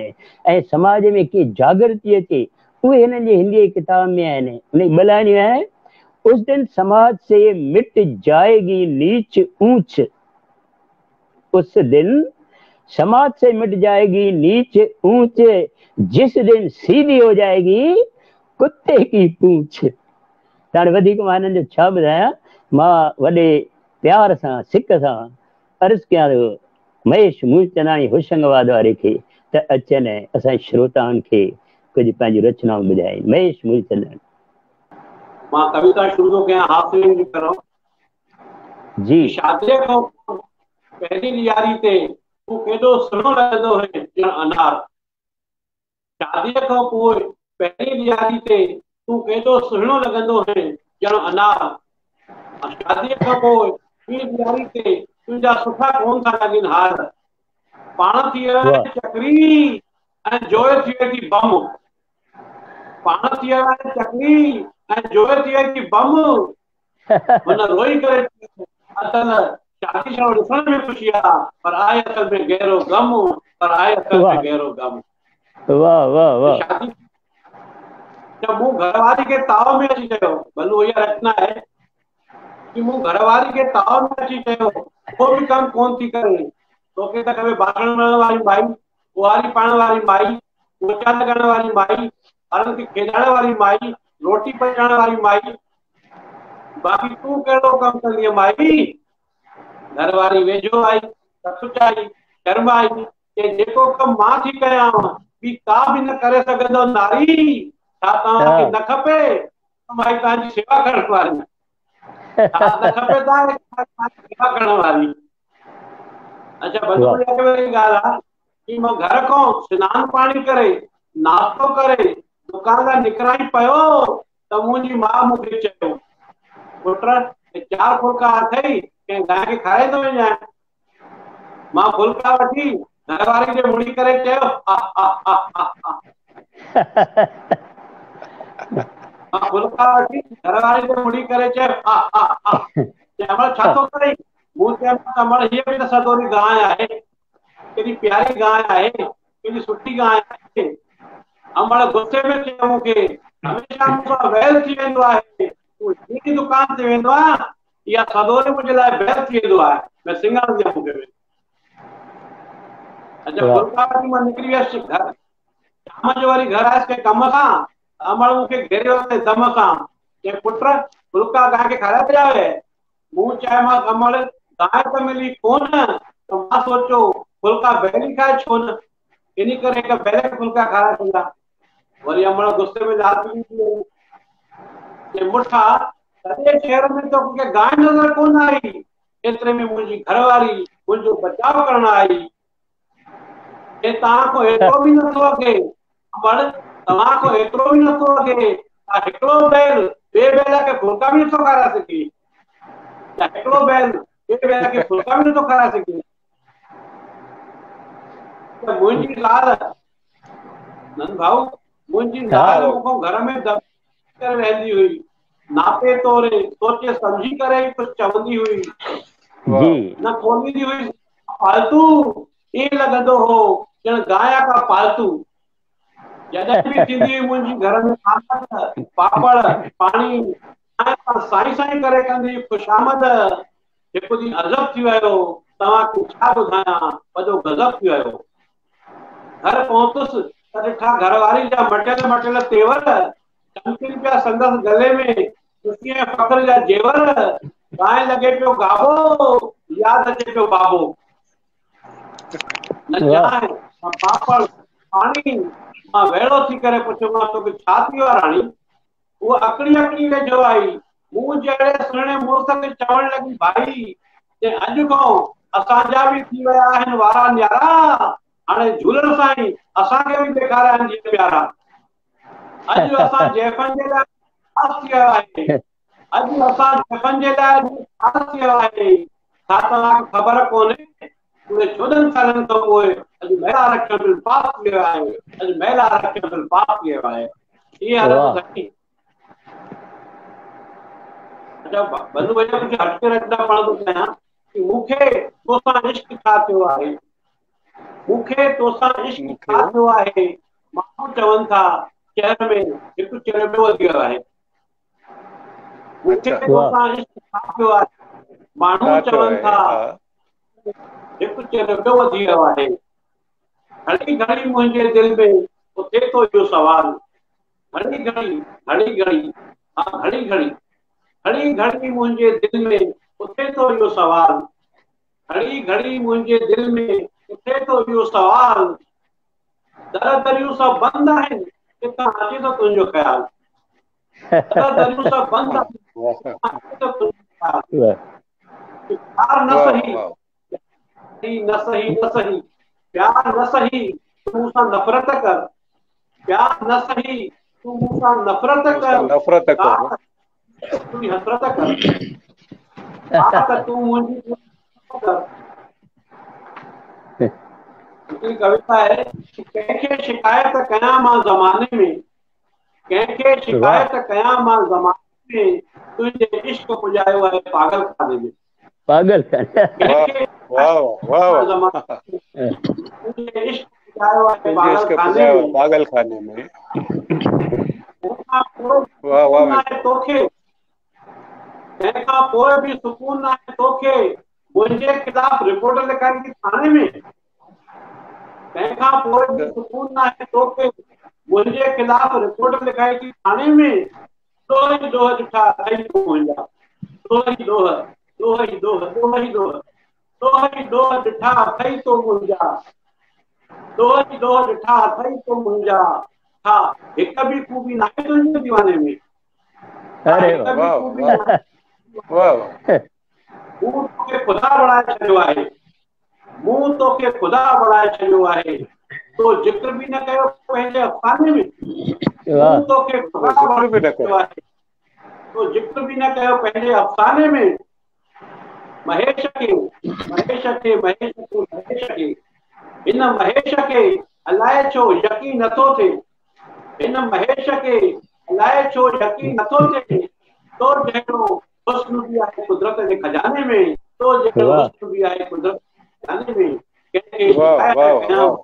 ۽ سماج ۾ ڪيئن جاگرتي اچي اهي هنن جي هندي جي ڪتاب ۾ آهن ان جي ٻه لائنيون آهن اس دن سماج سي مٽ جائي گي نيچ اونچ اس دن سماج سي مٽ جائي گي نيچ اونچ جس دن سيڌي هو جائي گي ڪتي ڪي پونڇ ته هاڻي وڌيڪ مان هنن جو ڇا ٻڌايان، مان وڏي پيار سان سڪ سان عرض ڪيان ٿو مهيش مولچنداڻي هوشنگ آباد واري کي ته اچن ۽ اسان جي شروتائن کي ڪجهه پنهنجون رچنائون ٻڌائين. مهيش مولچنداڻي. مان ڪويتا شروع ٿو ڪيان هاف لائن جي پهريون. جي. شاديء کان پوء پهرين ڏياري تي تون ڪيڏو سهڻو لڳندو هئين ڄڻ انار. شاديء کان پوء پهرين ڏياري تي تون ڪيڏو سهڻو لڳندو هئين ڄڻ انار. شاديء کان پوء ٻي ڏياري تي تنهنجا سٺا ڪونه ٿا لڳن هار. پاڻ ٿي ويو آهين چڪري ۽ جوء ٿي وئي ٿي بم. پاڻ ٿي ويو آهين چڪري ۽ جوء ٿي وئي ٿي بم. هن روئي ڪري چيو، اصل شادي ڇڙو ڏسڻ ۾ خوشي آ، پر آهي اصل ۾ گهرو غم، پر آهي اصل ۾ گهرو غم. واه واه واه. شادي ته مون گهر واري کي تاء ۾ اچي چيو، ڀلو اها رچنا آهي ڪي مون گهر واري کي تاء ۾ اچي چيو، ڪو به ڪم ڪون ٿي ڪري. توکي ته کپي باسڻ ملڻ واري مائي، ٻهاري پائڻ واري مائي، پوچا لڳائڻ واري مائي، ٻارن کي کيڏائڻ واري مائي، روٽي پچائڻ واري مائي. باقي تون ڪهڙو ڪم ڪندينء مائي؟ گهر واري ويجهو آئي، سچائي، شرمائي، چي جيڪو ڪم مان ٿي ڪيانو، ٻي ڪا به نه ڪري سگهندو ناري، ڇا توهان کي نه کپي مائي توهان جي شيوا ڪرڻ واري؟ ڇا نه کپي توهان کي شيوا ڪرڻ واري؟ اڇا بندو هڪ وري ڳالهه آهي ڪه مان گهر کان سنان پاڻي ڪري ناشتو ڪري دڪان تان نڪران ئي پيو ته منهنجي ماء مون کي چيو پٽ هي چار ڦلڪا اٿئي ڪنهن گانء کي کارائيندو وڃجانء. مان ڦلڪا وٺي گهر واري ڏي مڙي ڪري چيو ها ها ها ها ها. مان ڦلڪا وٺي گهر واري ڏي مڙي ڪري چيو ها ها ها. چيائين امڙ ڇا ٿو ڪرين؟ مون چيو ته امڙ هيء به ته سدوري گانء آهي. ڪيڏي پياري گانء آهي، ڪيڏي سٺي گانء آهي. امڙ غصي ۾ چيو مون کي هميشه مون سان وير ٿي ويندو آهي. تون جنهن دڪان تي ويندو آهين، اها سدوري منهنجي لاء بيل ٿي ويندو آهي. ۾ سنگهڻ ڏيان مون کي. اڇا ڦلڪا وٺي مان نڪري ويس گهر. شام جو وري گهر آيس ڪنهن ڪم سان، امڙ مون کي گهيري ورتائين دم سان. چيائين پٽ ڦلڪا گانء کي کارائي ڇڏيا هئي؟ مون چيومانس امڙ گانء ته ملي ڪونه ته مان سوچيو ڦلڪا بيل ئي کائي ڇو نه؟ انهي ڪري هڪ بيل کي ڦلڪا کارائي ڇڏيا. وري امڙ غصي ۾ لال پيلي ٿي وئي. چي مٺا سڄي شهر ۾ توکي ڪا گانء نظر ڪونه آئي؟ ايتري ۾ منهنجي گهر واري منهنجو بچاء ڪرڻ آئي. چي توهان کان ايترو به نٿو اگهي؟ امڙ توهان کان ايترو به نٿو اگهي ڇا هڪڙو بيل ٻئي بيل کي ڦلڪا به نٿو کارائي سگهي؟ ڇا هڪڙو بيل ٻئي بيل کي ڦلڪا به نٿو کارائي سگهي؟ ته منهنجي زال نند ڀائو منهنجي زال مون کان گهر ۾ دٻي ڪري رهندي هئي. ناپي توري سوچي سمجهي ڪري ئي ڪجهه چوندي هئي. جي. نه کوليندي هئي فالتو، ائين لڳندو هو ڄڻ گانء آ ڪا پالتو. جڏهن به ٿيندي هئي منهنجي گهر ۾ آمد، پاپڙ، پاڻي، چانهه سان سائين سائين ڪري ڪندي هئي خوشامد. هڪ ڏينهن عجب ٿي ويو، توهان کي ڇا ٻڌايان، وڏو غضب ٿي ويو. گهر پهتس ته ڏٺا گهر واري جا مٽيل مٽيل تيور، چمڪن پيا سندس گلي ۾ خوشي ۽ فخر جا زيور، گانء لڳي پيو گابو، ياد اچي پيو بابو. نه چانهه، نه پاپڙ، پاڻي، مان ويڙو ٿي ڪري پڇيومانس توکي ڇا ٿي ويو آهي راڻي؟ هوء اڪڙي اڪڙي ويجهو آئي. مون جهڙي سهڻي مڙس کي چوڻ لڳي، ڀائي، جي اڄ کان اسان جا به ٿي ويا آهن وارا نيارا، هاڻي جهولڻ سائين اسان کي به ڏيکاريا آهن جيئن پيارا. اڄ اسان زائفن جي لاء خاص ٿي ويو آهي. اڄ اسان زائفن جي لاء خاص ٿي ويو آهي. ڇا توهان کي خبر ڪونهي؟ پوري 14 سالن کان پوء اڄ مهلا آرڪشڻ بل پاس ٿي ويو آهي. اڄ مهلا آرڪشڻ بل پاس ٿي ويو آهي. اهي حالت سائين. اڇا بندو ڀيا ڪجهه هٽڪي رچنا پڙهندو ڪيان ڪي مون کي توسان عشق ڇا ٿيو آهي؟ مون کي توسان عشق ڇا ٿيو آهي؟ ماڻهو چون ٿا شهر ۾ هڪ چريو ٻيو وڌي ويو آهي. مون کي توسان عشق ڇا ٿيو آهي؟ ماڻهو چون ٿا هڪ چريو ٻيو وڌي ويو آهي. گهڙي گهڙي منهنجي دل ۾ اٿي ٿو اهو سوال. گهڙي گهڙي گهڙي گهڙي ها گهڙي گهڙي گهڙي گهڙي منهنجي دل ۾ اٿي ٿو اهو سوال. گهڙي گهڙي منهنجي دل ۾ اٿي ٿو اهو سوال. در دريون سڀ بند آهن ڪٿان اچي ٿو تنهنجو خيال. در دريون سڀ بند آهن ڪٿان اچي ٿو تنهنجو خيال. پيار نه سهي نه سهي نه سهي پيار نه سهي تون مون سان نفرت ڪر. پيار نه سهي تون مون سان نفرت ڪر. نفرت ڪر. تون حسرت ڪر. ها ته تون منهنجي ڪر. هڪڙي ڪويتا آهي ڪنهن کي شڪايت ڪيان مان زماني ۾، ڪنهن کي شڪايت ڪيان مان زماني ۾، تنهنجي عشق پڄايو آهي پاڳل خاني ۾. پاڳل خاني. واه واه واه. تنهنجي عشق پڄايو آهي پاڳل خاني ۾. واه واه. توکي تنهن کان پوء به سڪون ناهي توکي، منهنجي خلاف رپورٽ لکائي ٿي ٿاڻي ۾، تنهن کان پوء به سڪون ناهي توکي، منهنجي خلاف رپورٽ لکائي ٿي ٿاڻي ۾، ڏوهه ئي ڏوهه ڏٺا اٿئي تو منهنجا، ڏوهه ئي ڏوهه، ڏوهه ئي ڏوهه، ڏوهه ئي ڏوهه، ڏوهه ئي ڏوهه ڏٺا اٿئي تو منهنجا، ڏوهه ئي ڏوهه ڏٺا اٿئي تو منهنجا، ڇا هڪ به خوبي ناهي تنهنجي ديواني ۾، ڇا اري هڪ به واهه خوبي واهه ناهي. واهه واهه. مون توکي خدا بڻائي ڇڏيو آهي، مون توکي خدا بڻائي ڇڏيو آهي، تو ذڪر به نه ڪيو پنهنجي افساني ۾، واهه مون توکي تو خدا ذڪر بڻائي به نه ڇڏيو ڪيو. آهي، تو ذڪر به نه ڪيو پنهنجي افساني ۾، مهيش کي، مهيش کي، مهيش کي، مهيش کي، هن مهيش کي الائي ڇو يقين نٿو ٿئي، هن مهيش کي الائي ڇو يقين نٿو ٿئي، تو جهڙو حسن به آهي قدرت جي خزاني ۾، تو جهڙو واهه حسن به آهي قدرت جي خزاني ۾، ڪنهن کي واهه شڪايت واهه ڪيان واهه.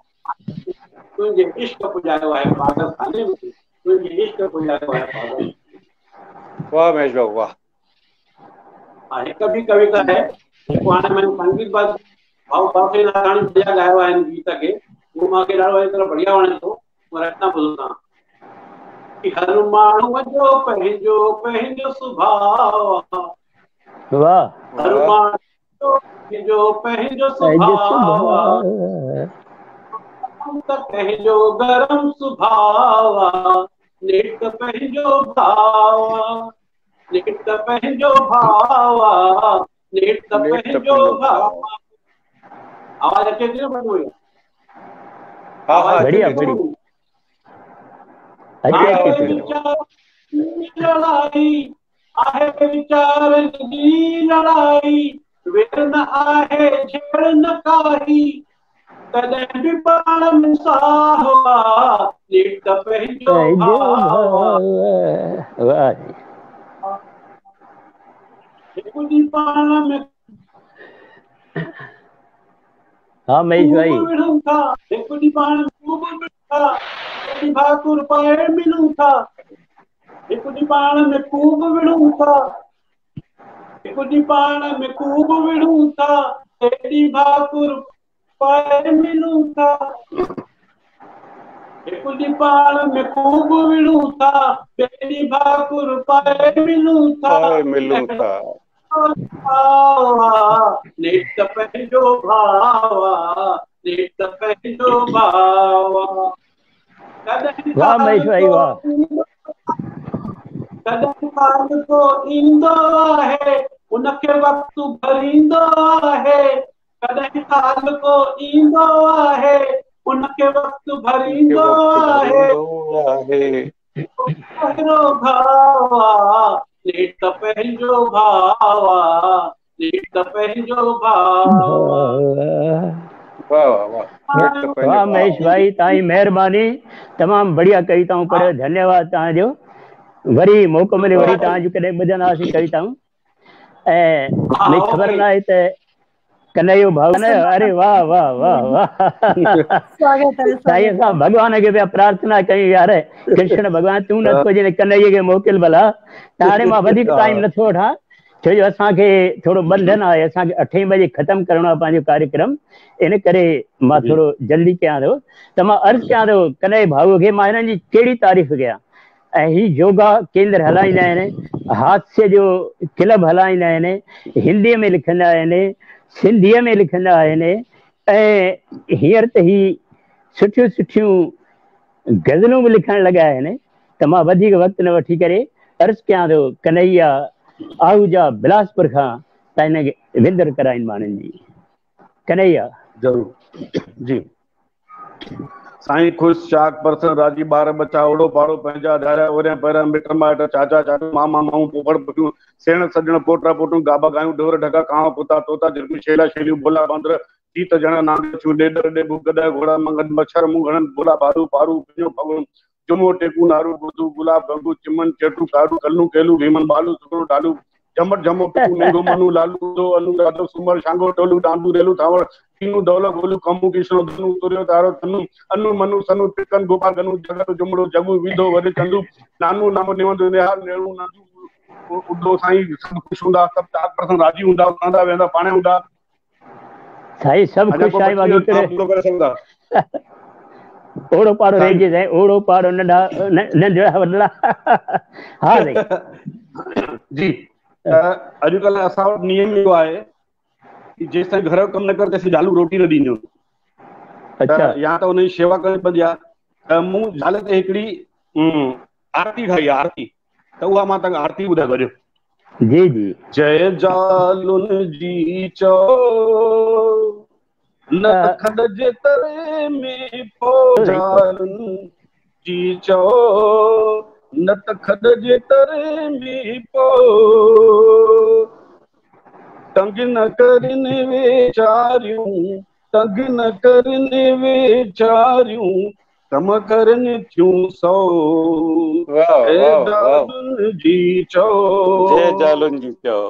تنهنجي عشق پڄايو آهي پاڳل خاني ۾، تنهنجي عشق پڄايو آهي پاڳل. واهه مهيش بابو واهه. ها هڪ ٻي ڪويتا آهي جيڪو هاڻي مين سنگيت بعد ڀائو باسي ناٿاڻي بڙهيا ڳايو آهي هن گيت کي، اهو مان کي ڏاڍو اهڙي طرح بڙهيا وڻي ٿو، اها رچنا ٻڌو توهان. هر ماڻهوء جو پنهنجو پنهنجو سڀاء آ، واهه هر واهه. ماڻهوء جو پنهنجو پنهنجو پنهنجو سڀاء آ، سڀاء. ته ڪنهن جو گرم سڀاء آ، نيٺ پنهنجو ڀاء آ، نيٺ پنهنجو ڀاء آ، نيٺ نيٺ پنهنجو پنهنجو ڀاء ڀاء. آ. آواز اچي ٿي نه ڀڳو ڀيا؟ ها ها آواز اچي اچي بڙهيا ٿي ٿي بڙهيا نه؟ اچي بڙهيا اچي آهي آواز پئي. اچي ٿي. ويچارن جي لڙائي، آهي ويچارن جي لڙائي، وير نه آهي جهيڙ نه ڪائي، تڏهن به پاڻ ۾ ساهه آ، نيٺ پنهنجو پنهنجو ڀاء آ. ڀاء واهه جي. هڪ ڏينهن پاڻ ۾ ها مهيش خوب ڀائي. وڙهون ٿا، هڪ ڏينهن پاڻ ۾ خوب وڙهون ٿا، ٻئي ڏينهن ڀاڪر پائي ملون ٿا، هڪ ڏينهن پاڻ ۾ خوب وڙهون ٿا، هڪ ڏينهن پاڻ ۾ خوب وڙهون ٿا، ٻئي ڏينهن ڀاڪر پائي ملون ٿا، هڪ ڏينهن پاڻ ۾ خوب وڙهون ٿا، ٻئي ڏينهن ڀاڪر پائي ملون ٿا، پائي ملون ٿا. نيٺ پنهنجو ڀاء آ، نيٺ پنهنجو ڀاء آ. ڪڏهن واهه ڪال مهيش ڀائي ڪو واهه. ايندو، ڪڏهن ڪال ڪو ايندو آهي، ان کي وقت ڀريندو آهي، ڪڏهن ڪال ڪو ايندو آهي، ان کي وقت ان کي ڀريندو وقت آهي، ڀريندو آهي. گهرو گهاء آ، نيٺ پنهنجو ڀاء آ، نيٺ پنهنجو ڀاء آ. واهه واهه واهه. نيٺ پنهنجو واهه ڀاء. مهيش ڀائي توهان جي مهرباني، تمام بڙهيا ڪويتائون پڙهيو، ڌنيواد توهان جو. وري موقعو ملي وري توهان جون ڪڏهن ٻڌنداسين ڪويتائون. ۽ ها مون کي خبر اوڪي. نه آهي ته ڪنهيو ڀاء، اري واهه واهه واهه واهه. سواگت آهي، سائين سواگت اسان آهي. ڀڳوان کي پيا پرارٿنا ڪيون يار ڪرشن ڀڳوان تون نٿو اچين ته ڪنهيي کي موڪل ڀلا. ته هاڻي مان وڌيڪ ٽائيم نٿو وٺان، ڇو جو اسان کي ٿورو ٻنڌن آهي، اسان کي 8 بجي ختم ڪرڻو آهي پنهنجو ڪاريڪرم، ان ڪري مان ٿورو جلدي ڪيان ٿو. ته مان عرض ڪيان ٿو ڪنهيي ڀائوء کي، مان هنن جي ڪهڙي تعريف ڪيان. ۽ هي يوگا ڪيندر هلائيندا آهن، هاسيه جو ڪلب هلائيندا آهن، هنديء ۾ لکندا آهن، سنڌيء ۾ لکندا آهن، ۽ هينئر ته هي سٺيون سٺيون غزلون به لکڻ لڳا آهن. ته مان وڌيڪ وقت نه وٺي ڪري عرض ڪيان ٿو ڪنهيا آهوجا بلاسپور کان ته هن کي وندر ڪرائين ماڻهن جي. ڪنهيا. ضرور جي سائين. خوش چاڪ پرسن راضي ٻار ٻچا اوڙو پاڙو پنهنجا ڌاريا اوريان پهريان مٽ مائٽ چاچا چاچو ماما مائون پڦڙ پڦيون سيڻ سڄڻ پوٽا پوٽيون گابا گايون ڍور ڍڳا ڪانء ڪتا طوطا جهرڪيون شيلا شيليون ڀولا باندر جيت جڻ نانگ ڇيون ڏيڏر ڏيڀو گڏهه گهوڙا منگهن مڇر مونگهڻن ڀولا ڀالو پارو پڃو ڦڳڻو جمعو ٽيڪو نارو گدو گلاب گنگو چمن چيٽو ڪارو ڪلو ڪيلو ڀيمن بالو سگهڙو ڍالو جهمٽ جهمو ٽڪو مينگهو منو لالو ادو الو راڌو سومر شانگو ٽولو ڏاندو ريلو ٿانور ٽينو دولو گولو کمو ڪشنو ڌنو تريو تارو تنو انو منو سنو ٽڪن گوپال گنو جڳت جمڙو جڳو ويڌو وري چندو نانو نامو نيوندو نهال نيڻو نندو ادو سائين سڀ خوش هوندا، سڀ چاڪ پرسن راضي هوندا، کڻندا ويهندا پاڻ هوندا. साईं सभु ख़ुशि आहियूं बाक़ी करे पूरो करे सघो था। ओड़ो पाड़ो रहिजी साईं, ओड़ो पाड़ो नंढा नंढड़ा वॾड़ा। हा साईं जी, अॼुकल्ह असां वटि नियम इहो आहे की जेसि ताईं घर जो कमु न करे तेसीं ज़ालूं रोटी न ॾींदियूं। अच्छा। या त हुनजी शेवा करणी पवंदी आहे। त मूं ज़ाल ते हिकिड़ी आरती ठाही आहे, आरती, त उहा मां तव्हांखे आरती ॿुधायां थो अॼु। जी जी। जय ज़ालुनि जी चओ, न खॾ जे तरे में पओ। ज़ालुनि जी चओ, न त खॾ जे तरे में पओ। तंग न करनि वीचारियूं, तंग न करनि वीचारियूं, कम करनि थियूं सौ। जय ज़ालुनि जी चओ, जय ज़ालुनि जी चओ।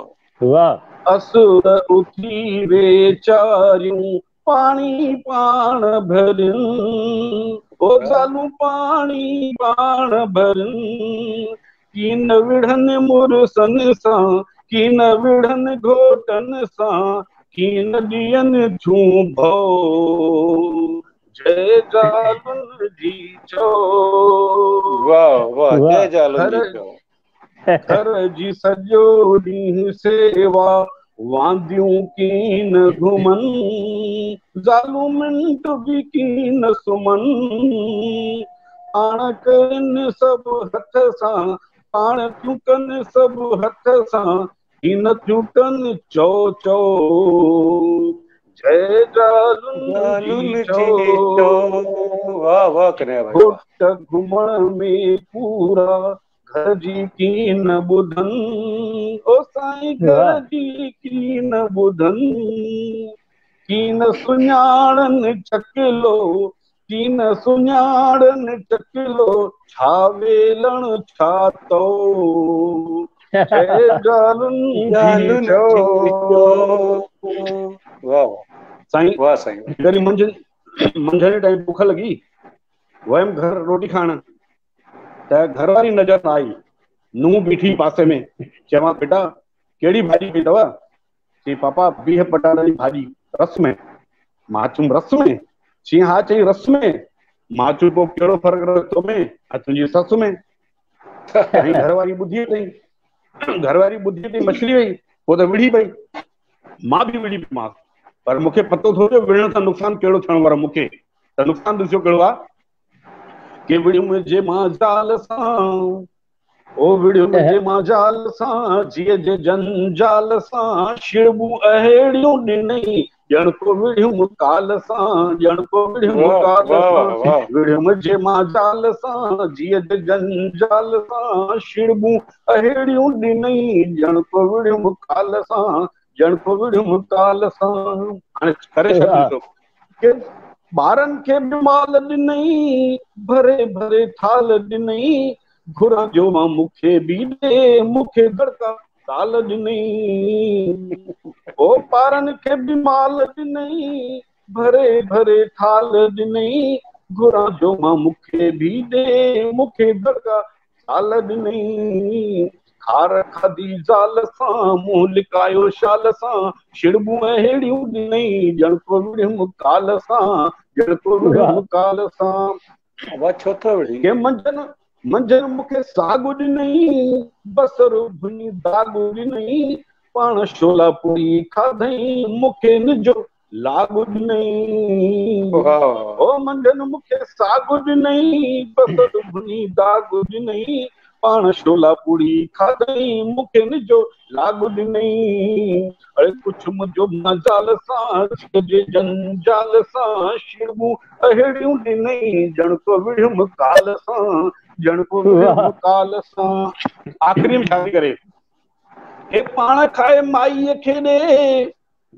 वाह। असुर उथी वीचारियूं, पाणी पाण भरिन, ओ ज़ालूं पाणी पाण भरिन। कीन विढ़नि मुड़ुसनि सां, कीन विढ़नि घोटनि सां, कीन ॾियनि थियूं भौ। जय ज़ालुनि जी चओ। वाह वाह, जय ज़ालुनि जी चओ। घर जी सॼो ॾींहुं सेवा, वांदियूं कीन घुमनि, ज़ालूं मिंट बि कीन सुम्हनि। पाण करनि सभु हथ सां, पाण थियूं कनि सभु हथ सां, कीन थियूं कनि चओ चओ। जय ज़ालुनि जी चओ। वाह वाह कन्हैया भाई, घोट घुमण में पूरा, घर जी कीन ॿुधनि, ओ साईं घर जी कीन ॿुधनि। कीन सुञाणनि चकलो, कीन सुञाणनि चकलो, छा वेलण छा तओ। जय ज़ालुनि जी चओ। वाह साईं वाह साईं। जॾहिं मंझंदि टाइम भुख लॻी, वियमि घर रोटी खाइण, त घर वारी नज़र न आई। नूंहं बीठी पासे में, चयोमांसि बेटा कहिड़ी भाॼी पई अथव? चई पापा बीह पटाटे जी भाॼी रस में। मां चयुमि रस में? चई हा, चई रस में। मां चयो पोइ कहिड़ो फ़र्क़ु रहियो तो में ऐं तुंहिंजी ससु में? ऐं घरवारी ॿुधी अथई, घरवारी ॿुधी अथई मछली वई, पोइ त विढ़ी पई। मां बि विढ़ी पईमांसि, पर मूंखे पतो थोरो विढ़ण सां नुक़सानु कहिड़ो थियण वारो। मूंखे त नुक़सानु ॾिसो कहिड़ो आहे की विड़ियुमि जे मां ज़ाल सां, ओ विड़ियुमि जे मां ज़ाल सां, जीअं जे जंजाल सां, शिड़बूं अहिड़ियूं ॾिनई, ॼण को विड़ियुमि काल सां, ॼण को विड़ियुमि काल सां। विड़ियुमि जे मां ज़ाल सां, जीअं जे जंजाल सां, शिड़बूं अहिड़ियूं ॾिनई, ॼण को विड़ियुमि काल सां, ॼण को विड़ियुमि काल सां। हाणे करे छॾींदो की ॿारनि खे बि माल ॾिनई, भरे भरे थाल ॾिनई, घुरां जो मां मूंखे बि ॾे, मूंखे दड़का दाल ॾिनई। ओ ॿारनि खे बि माल ॾिनई, भरे भरे थाल ॾिनई, घुरां जो मां मूंखे बि ॾे, मूंखे दड़का दाल ॾिनई। खार खाधी ज़ाल सां, मुंहुं लिकायो शाल सां, शिड़बूं अहिड़ियूं ॾिनई, ॼण को विड़ियुमि काल सां, ॼण को विड़ियुमि काल सां। छो थो विड़ी? के मंझनि मंझनि मूंखे साॻु ॾिनई, बसर भुञी दाॻु ॾिनई, पाण शोला पूरी खाधई, मूंखे निजो लाॻु ॾिनई। ओ मंझनि मूंखे साॻु ॾिनई, बसर भुञी दाॻु ॾिनई, पाण शोला पूरी खाधई, मूंखे निजो लाॻु ॾिनई। अरे कुझु मुंहिंजो मज़ाल सां, जे जंजाल सां, शिड़बूं अहिड़ियूं ॾिनई, ॼण को विड़ियुमि काल सां, ॼण को विड़ियुमि काल सां। आख़िरी में छा थी करे, हे पाण खाए माईअ खे ॾे,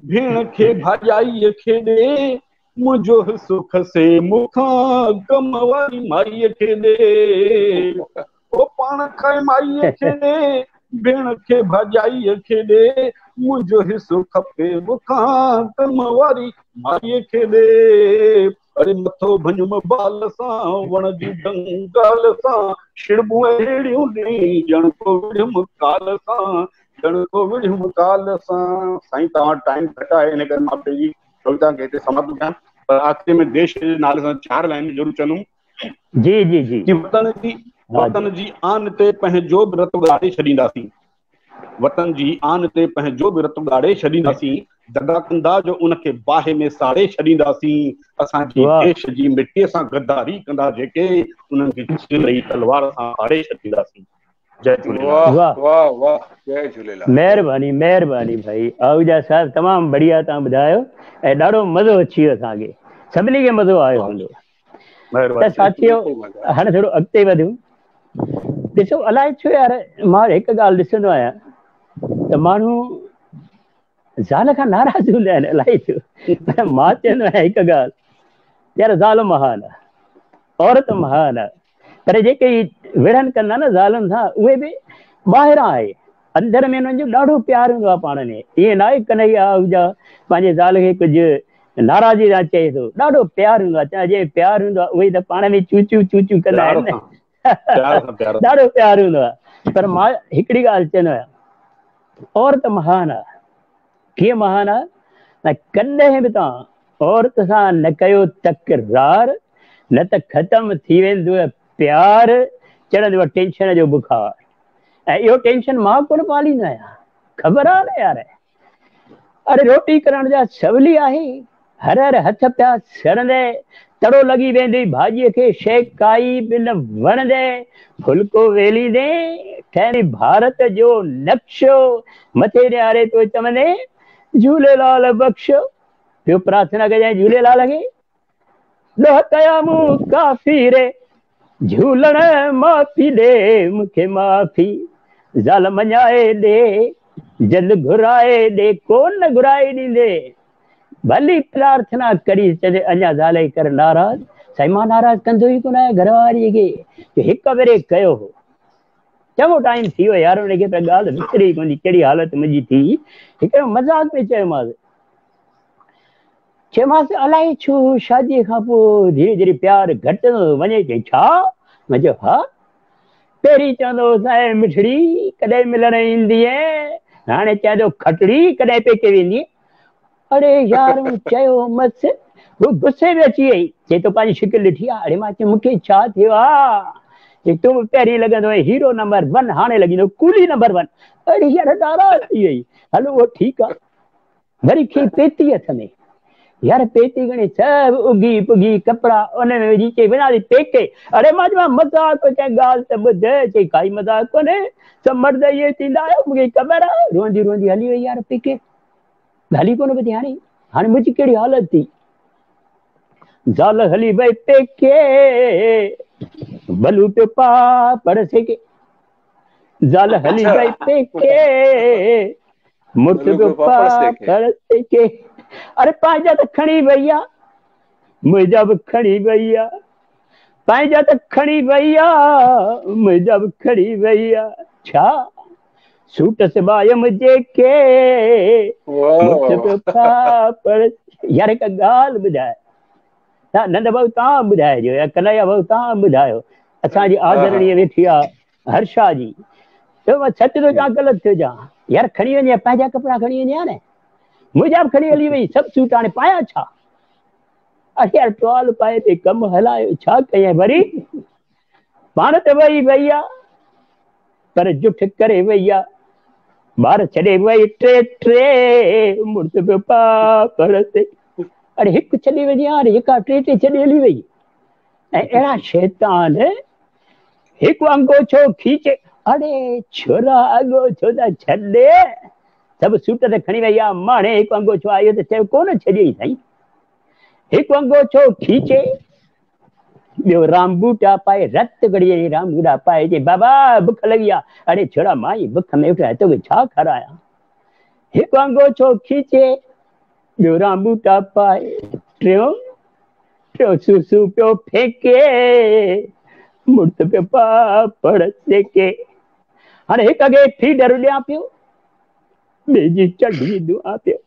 भेण खे भाॼाईअ खे ॾे, मुंहिंजो हिसो खसे मूंखां, कम वारी माईअ खे ॾे। ओ पाण खाए माईअ खे ॾे, भेण खे भाॼाईअ खे ॾे, मुंहिंजो हिसो खपे मूंखां, कम वारी माईअ खे ॾे। अरे मथो भञुमि बाल सां, वण जी डंगाल सां, शिड़बूं अहिड़ियूं ॾिनई, ॼण को विड़ियुमि काल सां, ॼण को विड़ियुमि काल सां। साईं तव्हां टाइम घटि आहे, इन करे मां पंहिंजी ڪويتا کي هتي سماپت ڪيان پر آخري ۾ ديش جي نالي سان چار لائنون ضرور چوندم. جي جي جي. ڪي وطن جي وطن جي آن تي پنهنجو به رت ڳاڙي ڇڏينداسين. وطن جي آن تي پنهنجو به رت ڳاڙي ڇڏينداسين. دغا ڪندا جو ان کي باهه ۾ ساڙي ڇڏينداسين. اسان جي ديش جي مٽيء سان غداري ڪندا جيڪي انهن کي ڇري تلوار سان ڦاڙي ڇڏينداسين. جئي جهوليلال. واھ واھ واھ جئي جهوليلال. مهرباني مهرباني ڀائي آهوجا صاحب تمام بڙيا توهان ٻڌايو ۽ ڏاڍو مزو اچي ويو اسان کي سڀني کي مزو آيو هوندو ته ساٿيو هاڻي ٿورو اڳتي وڌون ڏسو الائي ڇو يار مان هڪ ڳالهه ڏسندو آهيان ته ماڻهو زال کان ناراض هوندا آهن الائي ڇو پر مان چوندو آهيان هڪ ڳالهه يار زال مهان آهي عورت مهان آهي پر جيڪي وڙهن ڪندا نه زالن سان اهي به ٻاهران آهي اندر ۾ انهن جو ڏاڍو پيار هوندو آهي پاڻ ۾ ائين نه آهي ڪنهيا آهوجا پنهنجي زال کي ڪجهه ناراضي سان چئي ٿو ڏاڍو پيار هوندو آهي جنهن پيار هوندو آهي اهي ته پاڻ ۾ چون چون چون چون ڪندا آهن نه ڏاڍو پيار هوندو آهي پر مان هڪڙي ڳالهه چوندو آهيان عورت مهان آهي ڪيئن مهان آهي نه ڪڏهن به توهان عورت سان نه ڪيو تڪرار نه ته ختم ٿي ويندو پيار چڙهندو ٽينشن جو بخار ۽ اهو ٽينشن مان ڪونه پاليندو آهيان خبر آهي نه يار اڙي روٽي ڪرڻ جا سولي آهي هر هر هٿ پيا سڙندي تڙو لڳي ويندي ڀاڄيء کي شيء ڪائي به نه وڻندي ڦلڪو ويليندي ٺهندي ڀارت جو نقشو مٿي نهاري پيو چوندي جهوليلال بخشو پيو پرارٿنا ڪجانء جهوليلال کي ڏوهه ڪيا مون ڪافي ري جهولڻ معافي ڏي مونکي معافي زال مڃائي ڏي جلد گهرائي ڏي ڪو نه گهرائي ڏيندي ڀلي پرارٿنا ڪري چوي اڃا زال کي ڪر ناراض سائين مان ناراض ڪندو ئي ڪونه آهيان گهر واري کي هڪ ڀيري ڪيو هو چڱو ٽائيم ٿي ويو يار ان کي ته ڳالهه وسري ڪونهي ڪهڙي حالت منهنجي ٿي هڪڙو مذاق ۾ چيومانس چيومانس الائي ڇو شاديء کان پوء ڌيري ڌيري پيار گهٽجندو ٿو وڃي. چيائين ڇا؟ مان چيو ها. پهرين چوندو هوس اي مٺڙي ڪڏهن ملڻ ايندينء؟ هاڻي چئي ٿو کٽڙي ڪڏهن پيڪي ويندينء؟ اڙي يار مون چيومس هو غصي ۾ اچي وئي. چئي تو پنهنجي شڪل ڏٺي آ؟ اڙي مان چيو مون کي ڇا ٿيو آ؟ چئي تون به پهرين لڳندو هئين هيرو نمبر ون هاڻي لڳين ٿو ڪولي نمبر ون. اڙي يار ناراض ٿي وئي. هل اهو ٺيڪ آ. وري کڻي پيتي هٿ ۾، يار پيتي کڻي سڀ اگهي پگهي ڪپڙا ان ۾ وجهي چئي وڃان ٿي پيڪي. اڙي مان چيومانس مذاق پيو ڪيان ڳالهه ته ٻڌ. چئي ڪائي مذاق ڪونهي سڀ مرد ائين ٿيندا آهيو مون کي خبر آهي. روئندي روئندي هلي وئي يار پيڪي. ڳالهه ئي ڪونه ٻڌي هاڻي هاڻي منهنجي ڪهڙي حالت ٿي. زال هلي وئي پيڪي بلو پيو پاپڙ سيڪي. زال هلي وئي پيڪي مڙس پيو پاپڙ سيڪي. اڙي پنهنجا ته کڻي وئي آ منهنجا به کڻي وئي آ پنهنجا ته کڻي وئي آ منهنجا به کڻي وئي آ ڇا سوٽ سبايم جيڪي مڙس پيو پاپڙ. يار هڪ ڳالهه ٻڌاء نند ڀائو توهان ٻڌائجو يا ڪنهيا ڀائو توهان ٻڌايو اسان جي آدرڻي ويٺي آ هرشا جي ته مان سچ ٿو چوان غلط ٿو چوان يار کڻي وڃي پنهنجا ڪپڙا کڻي وڃي ها نه منهنجا به کڻي هلي وئي سڀ سوٽ هاڻي پايان ڇا اري يار ٽوال پائي تي ڪم هلايو ڇا ڪيائين وري پاڻ ته وئي وئي آ پر جٺ ڪري وئي آ ٻار ڇڏي وئي ٽي ٽي مڙس پيو پاپڙ سيڪي اڙي هڪ ڇڏي وڃي ها يڪا ٽي ٽي ڇڏي هلي وئي ۽ اهڙا شيطان هڪ انگوڇو کيچي اڙي ڇورا انگوڇو ته ڇڏي سڀ سوٽ ته کڻي وئي آ ماڻي هڪ انگوڇو آيو ته چيو ڪونه ڇڏيئي سائين هڪ انگوڇو کيچي ٻيو رامبوٽا پائي رت ڪڙي جي رامبوٽا پائي چي بابا بک لڳي آ اڙي ڇورا مان ئي بک ۾ ويٺو آهيان توکي ڇا کارايان هڪ انگوڇو کيچي ٻيو رامبوٽا پائي ٽيون ٽيون سوسو پيو ڦيڪي مڙس پيو پاپڙ سيڪي هاڻي هڪ کي فيڊر ڏيان پيو ٻئي جي چڍي ڌوئان پيو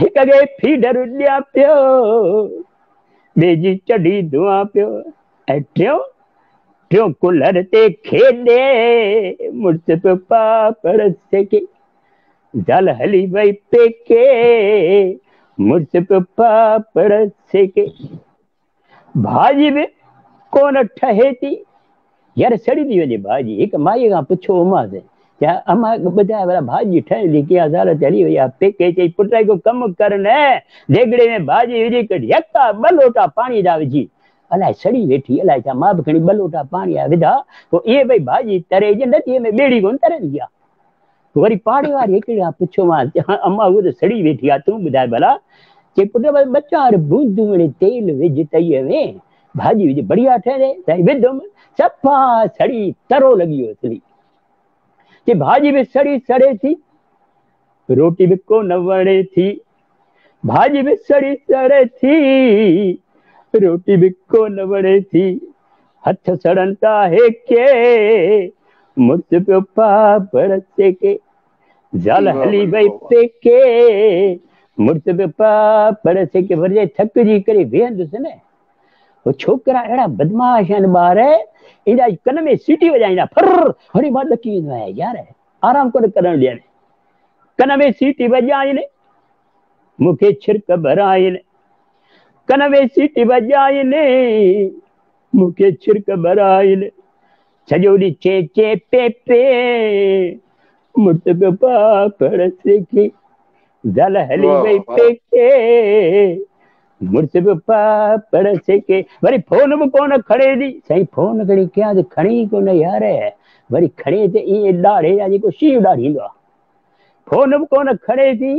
هڪ کي فيڊر ڏيان پيو ٻئي جي چڍي ڌوئان پيو ۽ ٽيون ٽيون ڪلر تي کيڏي مڙس پيو پاپڙ سيڪي زال هلي وئي پيڪي. مڙس پيو پاپڙ سيڪي. ڀاڄي به ڪونه ٺهي ٿي. يار سڙي ٿي وڃي ڀاڄي. هڪ مائيء کان پڇيومانس، چيا امان ٻڌاء ڀلا ڀاڄي ٺهندي ڪيئن؟ زال ته هلي وئي آ پيڪي. چئي پٽ هڪ ڪم ڪر نه، ديڳڙي ۾ ڀاڄي وجهي ڪڍ، يڪا ٻه لوٽا پاڻي جا وجهي. الائي سڙي ويٺي الائي ڇا، مان به کڻي ٻه لوٽا پاڻي جا وڌا، پوء ائين پئي ڀاڄي تري جي نديء ۾ ٻيڙي ڪونه ترندي آ. وري پاڙي واري هڪڙي کان پڇيومانس، چيا امان هوء ته سڙي ويٺي آ، تون ٻڌاء ڀلا؟ چئي پٽ بس ٻه چار بوندون اهڙي تيل وجهه تئيء ۾، ڀاڄي وجهه بڙيا ٺهندي. سائين وڌم، صفا سڙي ترو لڳي ويو اصلي. چي ڀاڄي به سڙي سڙي ٿي، روٽي به ڪونه وڻي ٿي. ڀاڄي به سڙي سڙي ٿي، روٽي به ڪونه وڻي ٿي. هٿ سڙن ٿا هيڪي، مڙس پيو پاپڙ سيڪي. زال هلي وئي پيڪي، مڙس پيو پاپڙ سيڪي. وري جي ٿڪجي ڪري ويهندس نه، هو ڇوڪرا اهڙا بدمعاش آهن ٻار، ايندا ڪن ۾ سيٽي وڄائيندا ڦر، هاڻي مان ڏڪي ويندو آهيان يار، آرام ڪونه ڪرڻ ڏين. ڪن ۾ سيٽي وڄائين، مون کي ڇرڪ ڀرائين. ڪن ۾ سيٽي وڄائين، مون کي ڇرڪ ڀرائين. سڄو ڏينهن چي چي پي پي، مڙس پيو پاپڙ سيڪي. زال هلي وئي پيڪي، مڙس پيو پاپڙ سيڪي. وري فون به ڪونه کڻي ٿي. سائين فون کڻي ڪيان ته کڻي ئي ڪونه يار. وري کڻي ته ائين ڏاڙهي آ جيڪو شينهن ڏاڙهيندو آ. فون به ڪونه کڻي ٿي،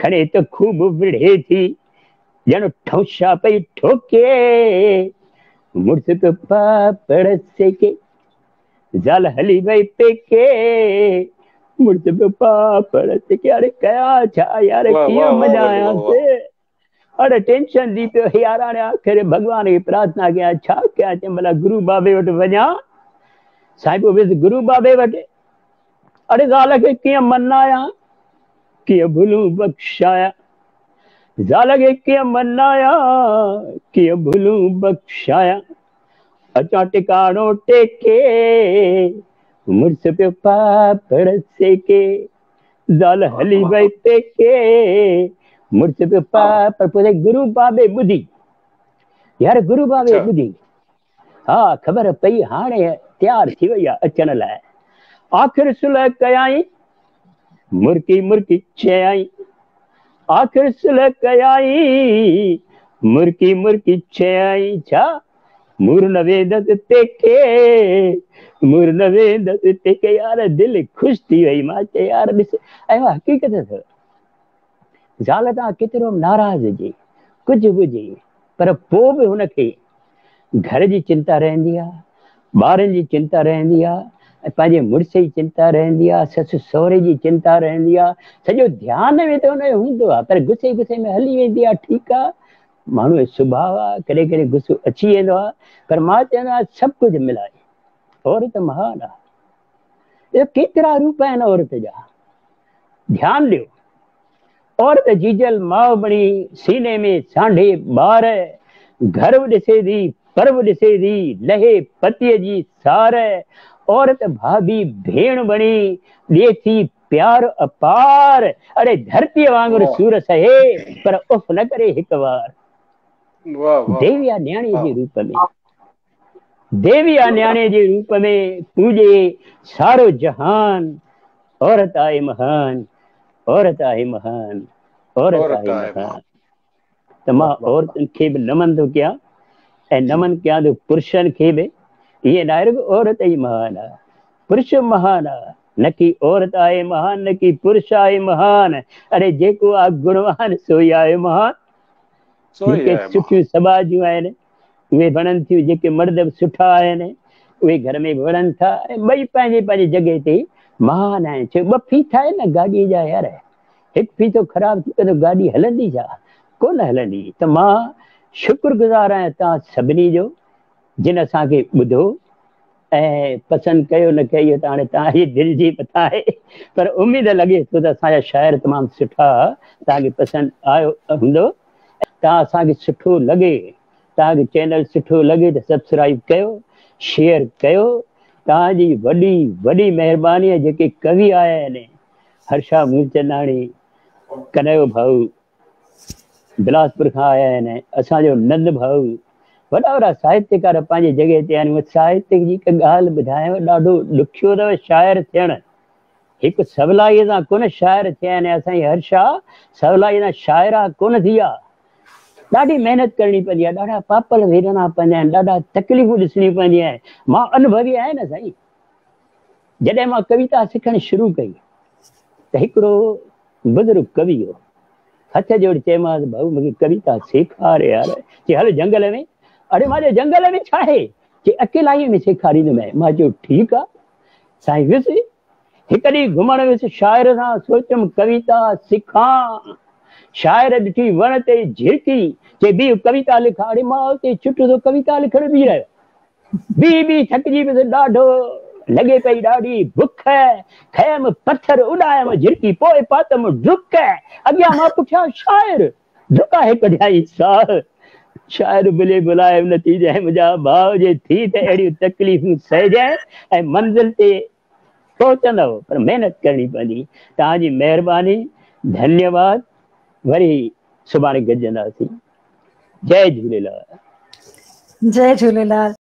کڻي ته خوب وڙهي ٿي، ڄڻ ٺونشا پئي ٺوڪي. مڙس پيو پاپڙ سيڪي، زال هلي وئي پيڪي، مڙس پيو پاپڙ سيڪي. اڙي ڪيان ڇا يار، ڪيئن مڃايانس؟ اڙي ٽينشن ٿي پيو يار. هاڻي آخر ڀڳوان کي پرارٿنا ڪيان، ڇا ڪيان؟ چيم ڀلا گرو بابي وٽ وڃان. سائين پوء ويس گرو بابي وٽ. اڙي زال کي ڪيئن منايان، ڪيئن ڀلون بخشايان. زال کي ڪيئن منايان، ڪيئن ڀلون بخشايان. اچان ٽڪاڻو ٽيڪي، مڙس پيو پاپڙ سيڪي. زال هلي وئي پيڪي، مڙس پيو پاپڙ. پوء گرو بابي ٻڌي يار، گرو بابي ٻڌي، ها خبر پئي هاڻي تيار ٿي وئي آ اچڻ لاء. آخر صلح ڪيائين، مرڪي مرڪي چيائين. آخر صلح ڪيائين، مرڪي مرڪي چيائين. ڇا مور نه ويندس پيڪي، مور نه ويندس پيڪي. يار دل خوش ٿي وئي. مان چيو يار ڏس، ۽ اها حقيقت اٿو، زال تان ڪيترو به ناراض هجي، ڪجهه به هجي، پر پوء به هن کي گهر جي چنتا رهندي آ، ٻارن جي چنتا رهندي آ، ۽ پنهنجي مڙس جي چنتا رهندي آ، سس سهري جي چنتا رهندي آ، سڄو ڌيان ۾ ته هن جو هوندو آ، پر غصي غصي ۾ هلي ويندي آ. ٺيڪ آ، ماڻهو جو سڀاء آ، ڪڏهن ڪڏهن غصو اچي ويندو آ، پر مان چوندو آهيان سڀ ڪجهه ملائي عورت مهان آ. اهي ڪيترا روپ آهن عورت جا، ڌيان ڏيو. عورت جيجل ماء بڻي سيني ۾ سانڍي ٻار، گهر به ڏسي ٿي، پر به ڏسي ٿي، لهي پتيء جي سار. عورت ڀاڀي ڀيڻ بڻي ڏئي ٿي پيار اپار. اڙي ڌرتيء وانگر سور سهي، پر اف نه ڪري هڪ وار. ديوي آ نياڻيء جي روپ ۾، ديوي آ نياڻيء جي روپ ۾، پوڄي سارو جهان. عورت آهي مهان، عورت آهي مهان، عورت آهي مهان. ته مان عورتن کي به نمن ٿو ڪيان ۽ نمن ڪيان ٿو پرشن کي به. ائين ناهي رڳو عورت ئي مهان آهي، پرش به مهان آهي. نه ڪي عورت آهي مهان، نه ڪي پرش آهي مهان. اڙي جيڪو آهي گڻوان سو ئي آهي مهان. جيڪي سٺيون سٻاجهيون آهن اهي وڻن ٿيون، جيڪي مرد به سٺا آهن اهي گهر ۾ به وڻن ٿا، ۽ ٻئي پنهنجي پنهنجي جڳهه تي مهان آهن. ڇو ٻه ڦيٿا آهن نه گاڏيء جا يار، هڪ ڦيٿو خراب ٿي پيو ته گاڏي هلندي ڇا؟ ڪونه هلندي. ته مان شڪر گذار آهيان توهان سڀني جو جن اسان کي ٻڌو ۽ پسند ڪيو نه ڪيو اهو ته هاڻي توهان جي دل جي مٿان آهي، پر اميد لڳي ٿو ته اسان جا شاعر تمام سٺا توهان کي پسند آيو هوندو. توهان اسان کي سٺو لڳي، توهان کي چينل سٺو لڳي ته سبسڪرائب ڪيو، شيئر ڪيو. توهان جي وڏي وڏي مهرباني آهي. جيڪي ڪوي آيا آهن، هرشا مولچنداڻي، ڪنهيو ڀائو، بلاسپور کان آيا آهن، اسان جو نند ڀائو، وڏا وڏا ساهتيڪار پنهنجي جڳهه تي آهن. ساهتيه جي هڪ ڳالهه ٻڌايانو، ڏاڍو ڏکيو اٿو شاعر ٿيڻ، هڪ سولائيء سان ڪونه شاعر ٿيا آهن. اسان جي هرشا سولائيء سان شاعره ڪونه ٿي آ. ڏاڍي محنت ڪرڻي پوندي آ، ڏاڍا پاپڙ ويلڻا پوندا آهن، ڏاڍا تڪليفون ڏسڻيون پونديون آهن. مان انڀوي آهيان نه سائين. جڏهن مان ڪويتا سکڻ شروع ڪئي ته هڪڙو بزرگ ڪوي هو، هٿ جوڙي چيومانس، ڀائو مون کي ڪويتا سيکار يار. چي هل جنگل ۾. اڙي مان چيو جنگل ۾ ڇا آهي؟ چي اڪيلائيء ۾ سيکاريندومانء. مان چيو ٺيڪ آ سائين. ويس هڪ ڏينهن گهمڻ ويس شاعر سان، سوچيم ڪويتا سکان. شاعر ڏٺي وڻ تي جهرڪي، چي بيهه ڪويتا لکان. اڙي مان اتي چٽ ٿو ڪويتا لکڻ بيهي رهيو. بيهي بيهي ٿڪجي پيس، ڏاڍو لڳي پئي ڏاڍي بک، کنيم پٿر اڏايم جهرڪي، پوء پاتم ڊڪ، اڳيان مان پٺيان شاعر، ڊڪائي ڪڍيائين ساهه. شاعر بلي بلايم نه ٿي جانء منهنجا ڀاء، جي ٿي ته اهڙيون تڪليفون سهجانء ۽ منزل تي پهچندؤ، پر محنت ڪرڻي پوندي. توهان جي مهرباني، ڌنيواد، وري سڀاڻي گڏجنداسين. جئي جهوليلال. جئي جهوليلال.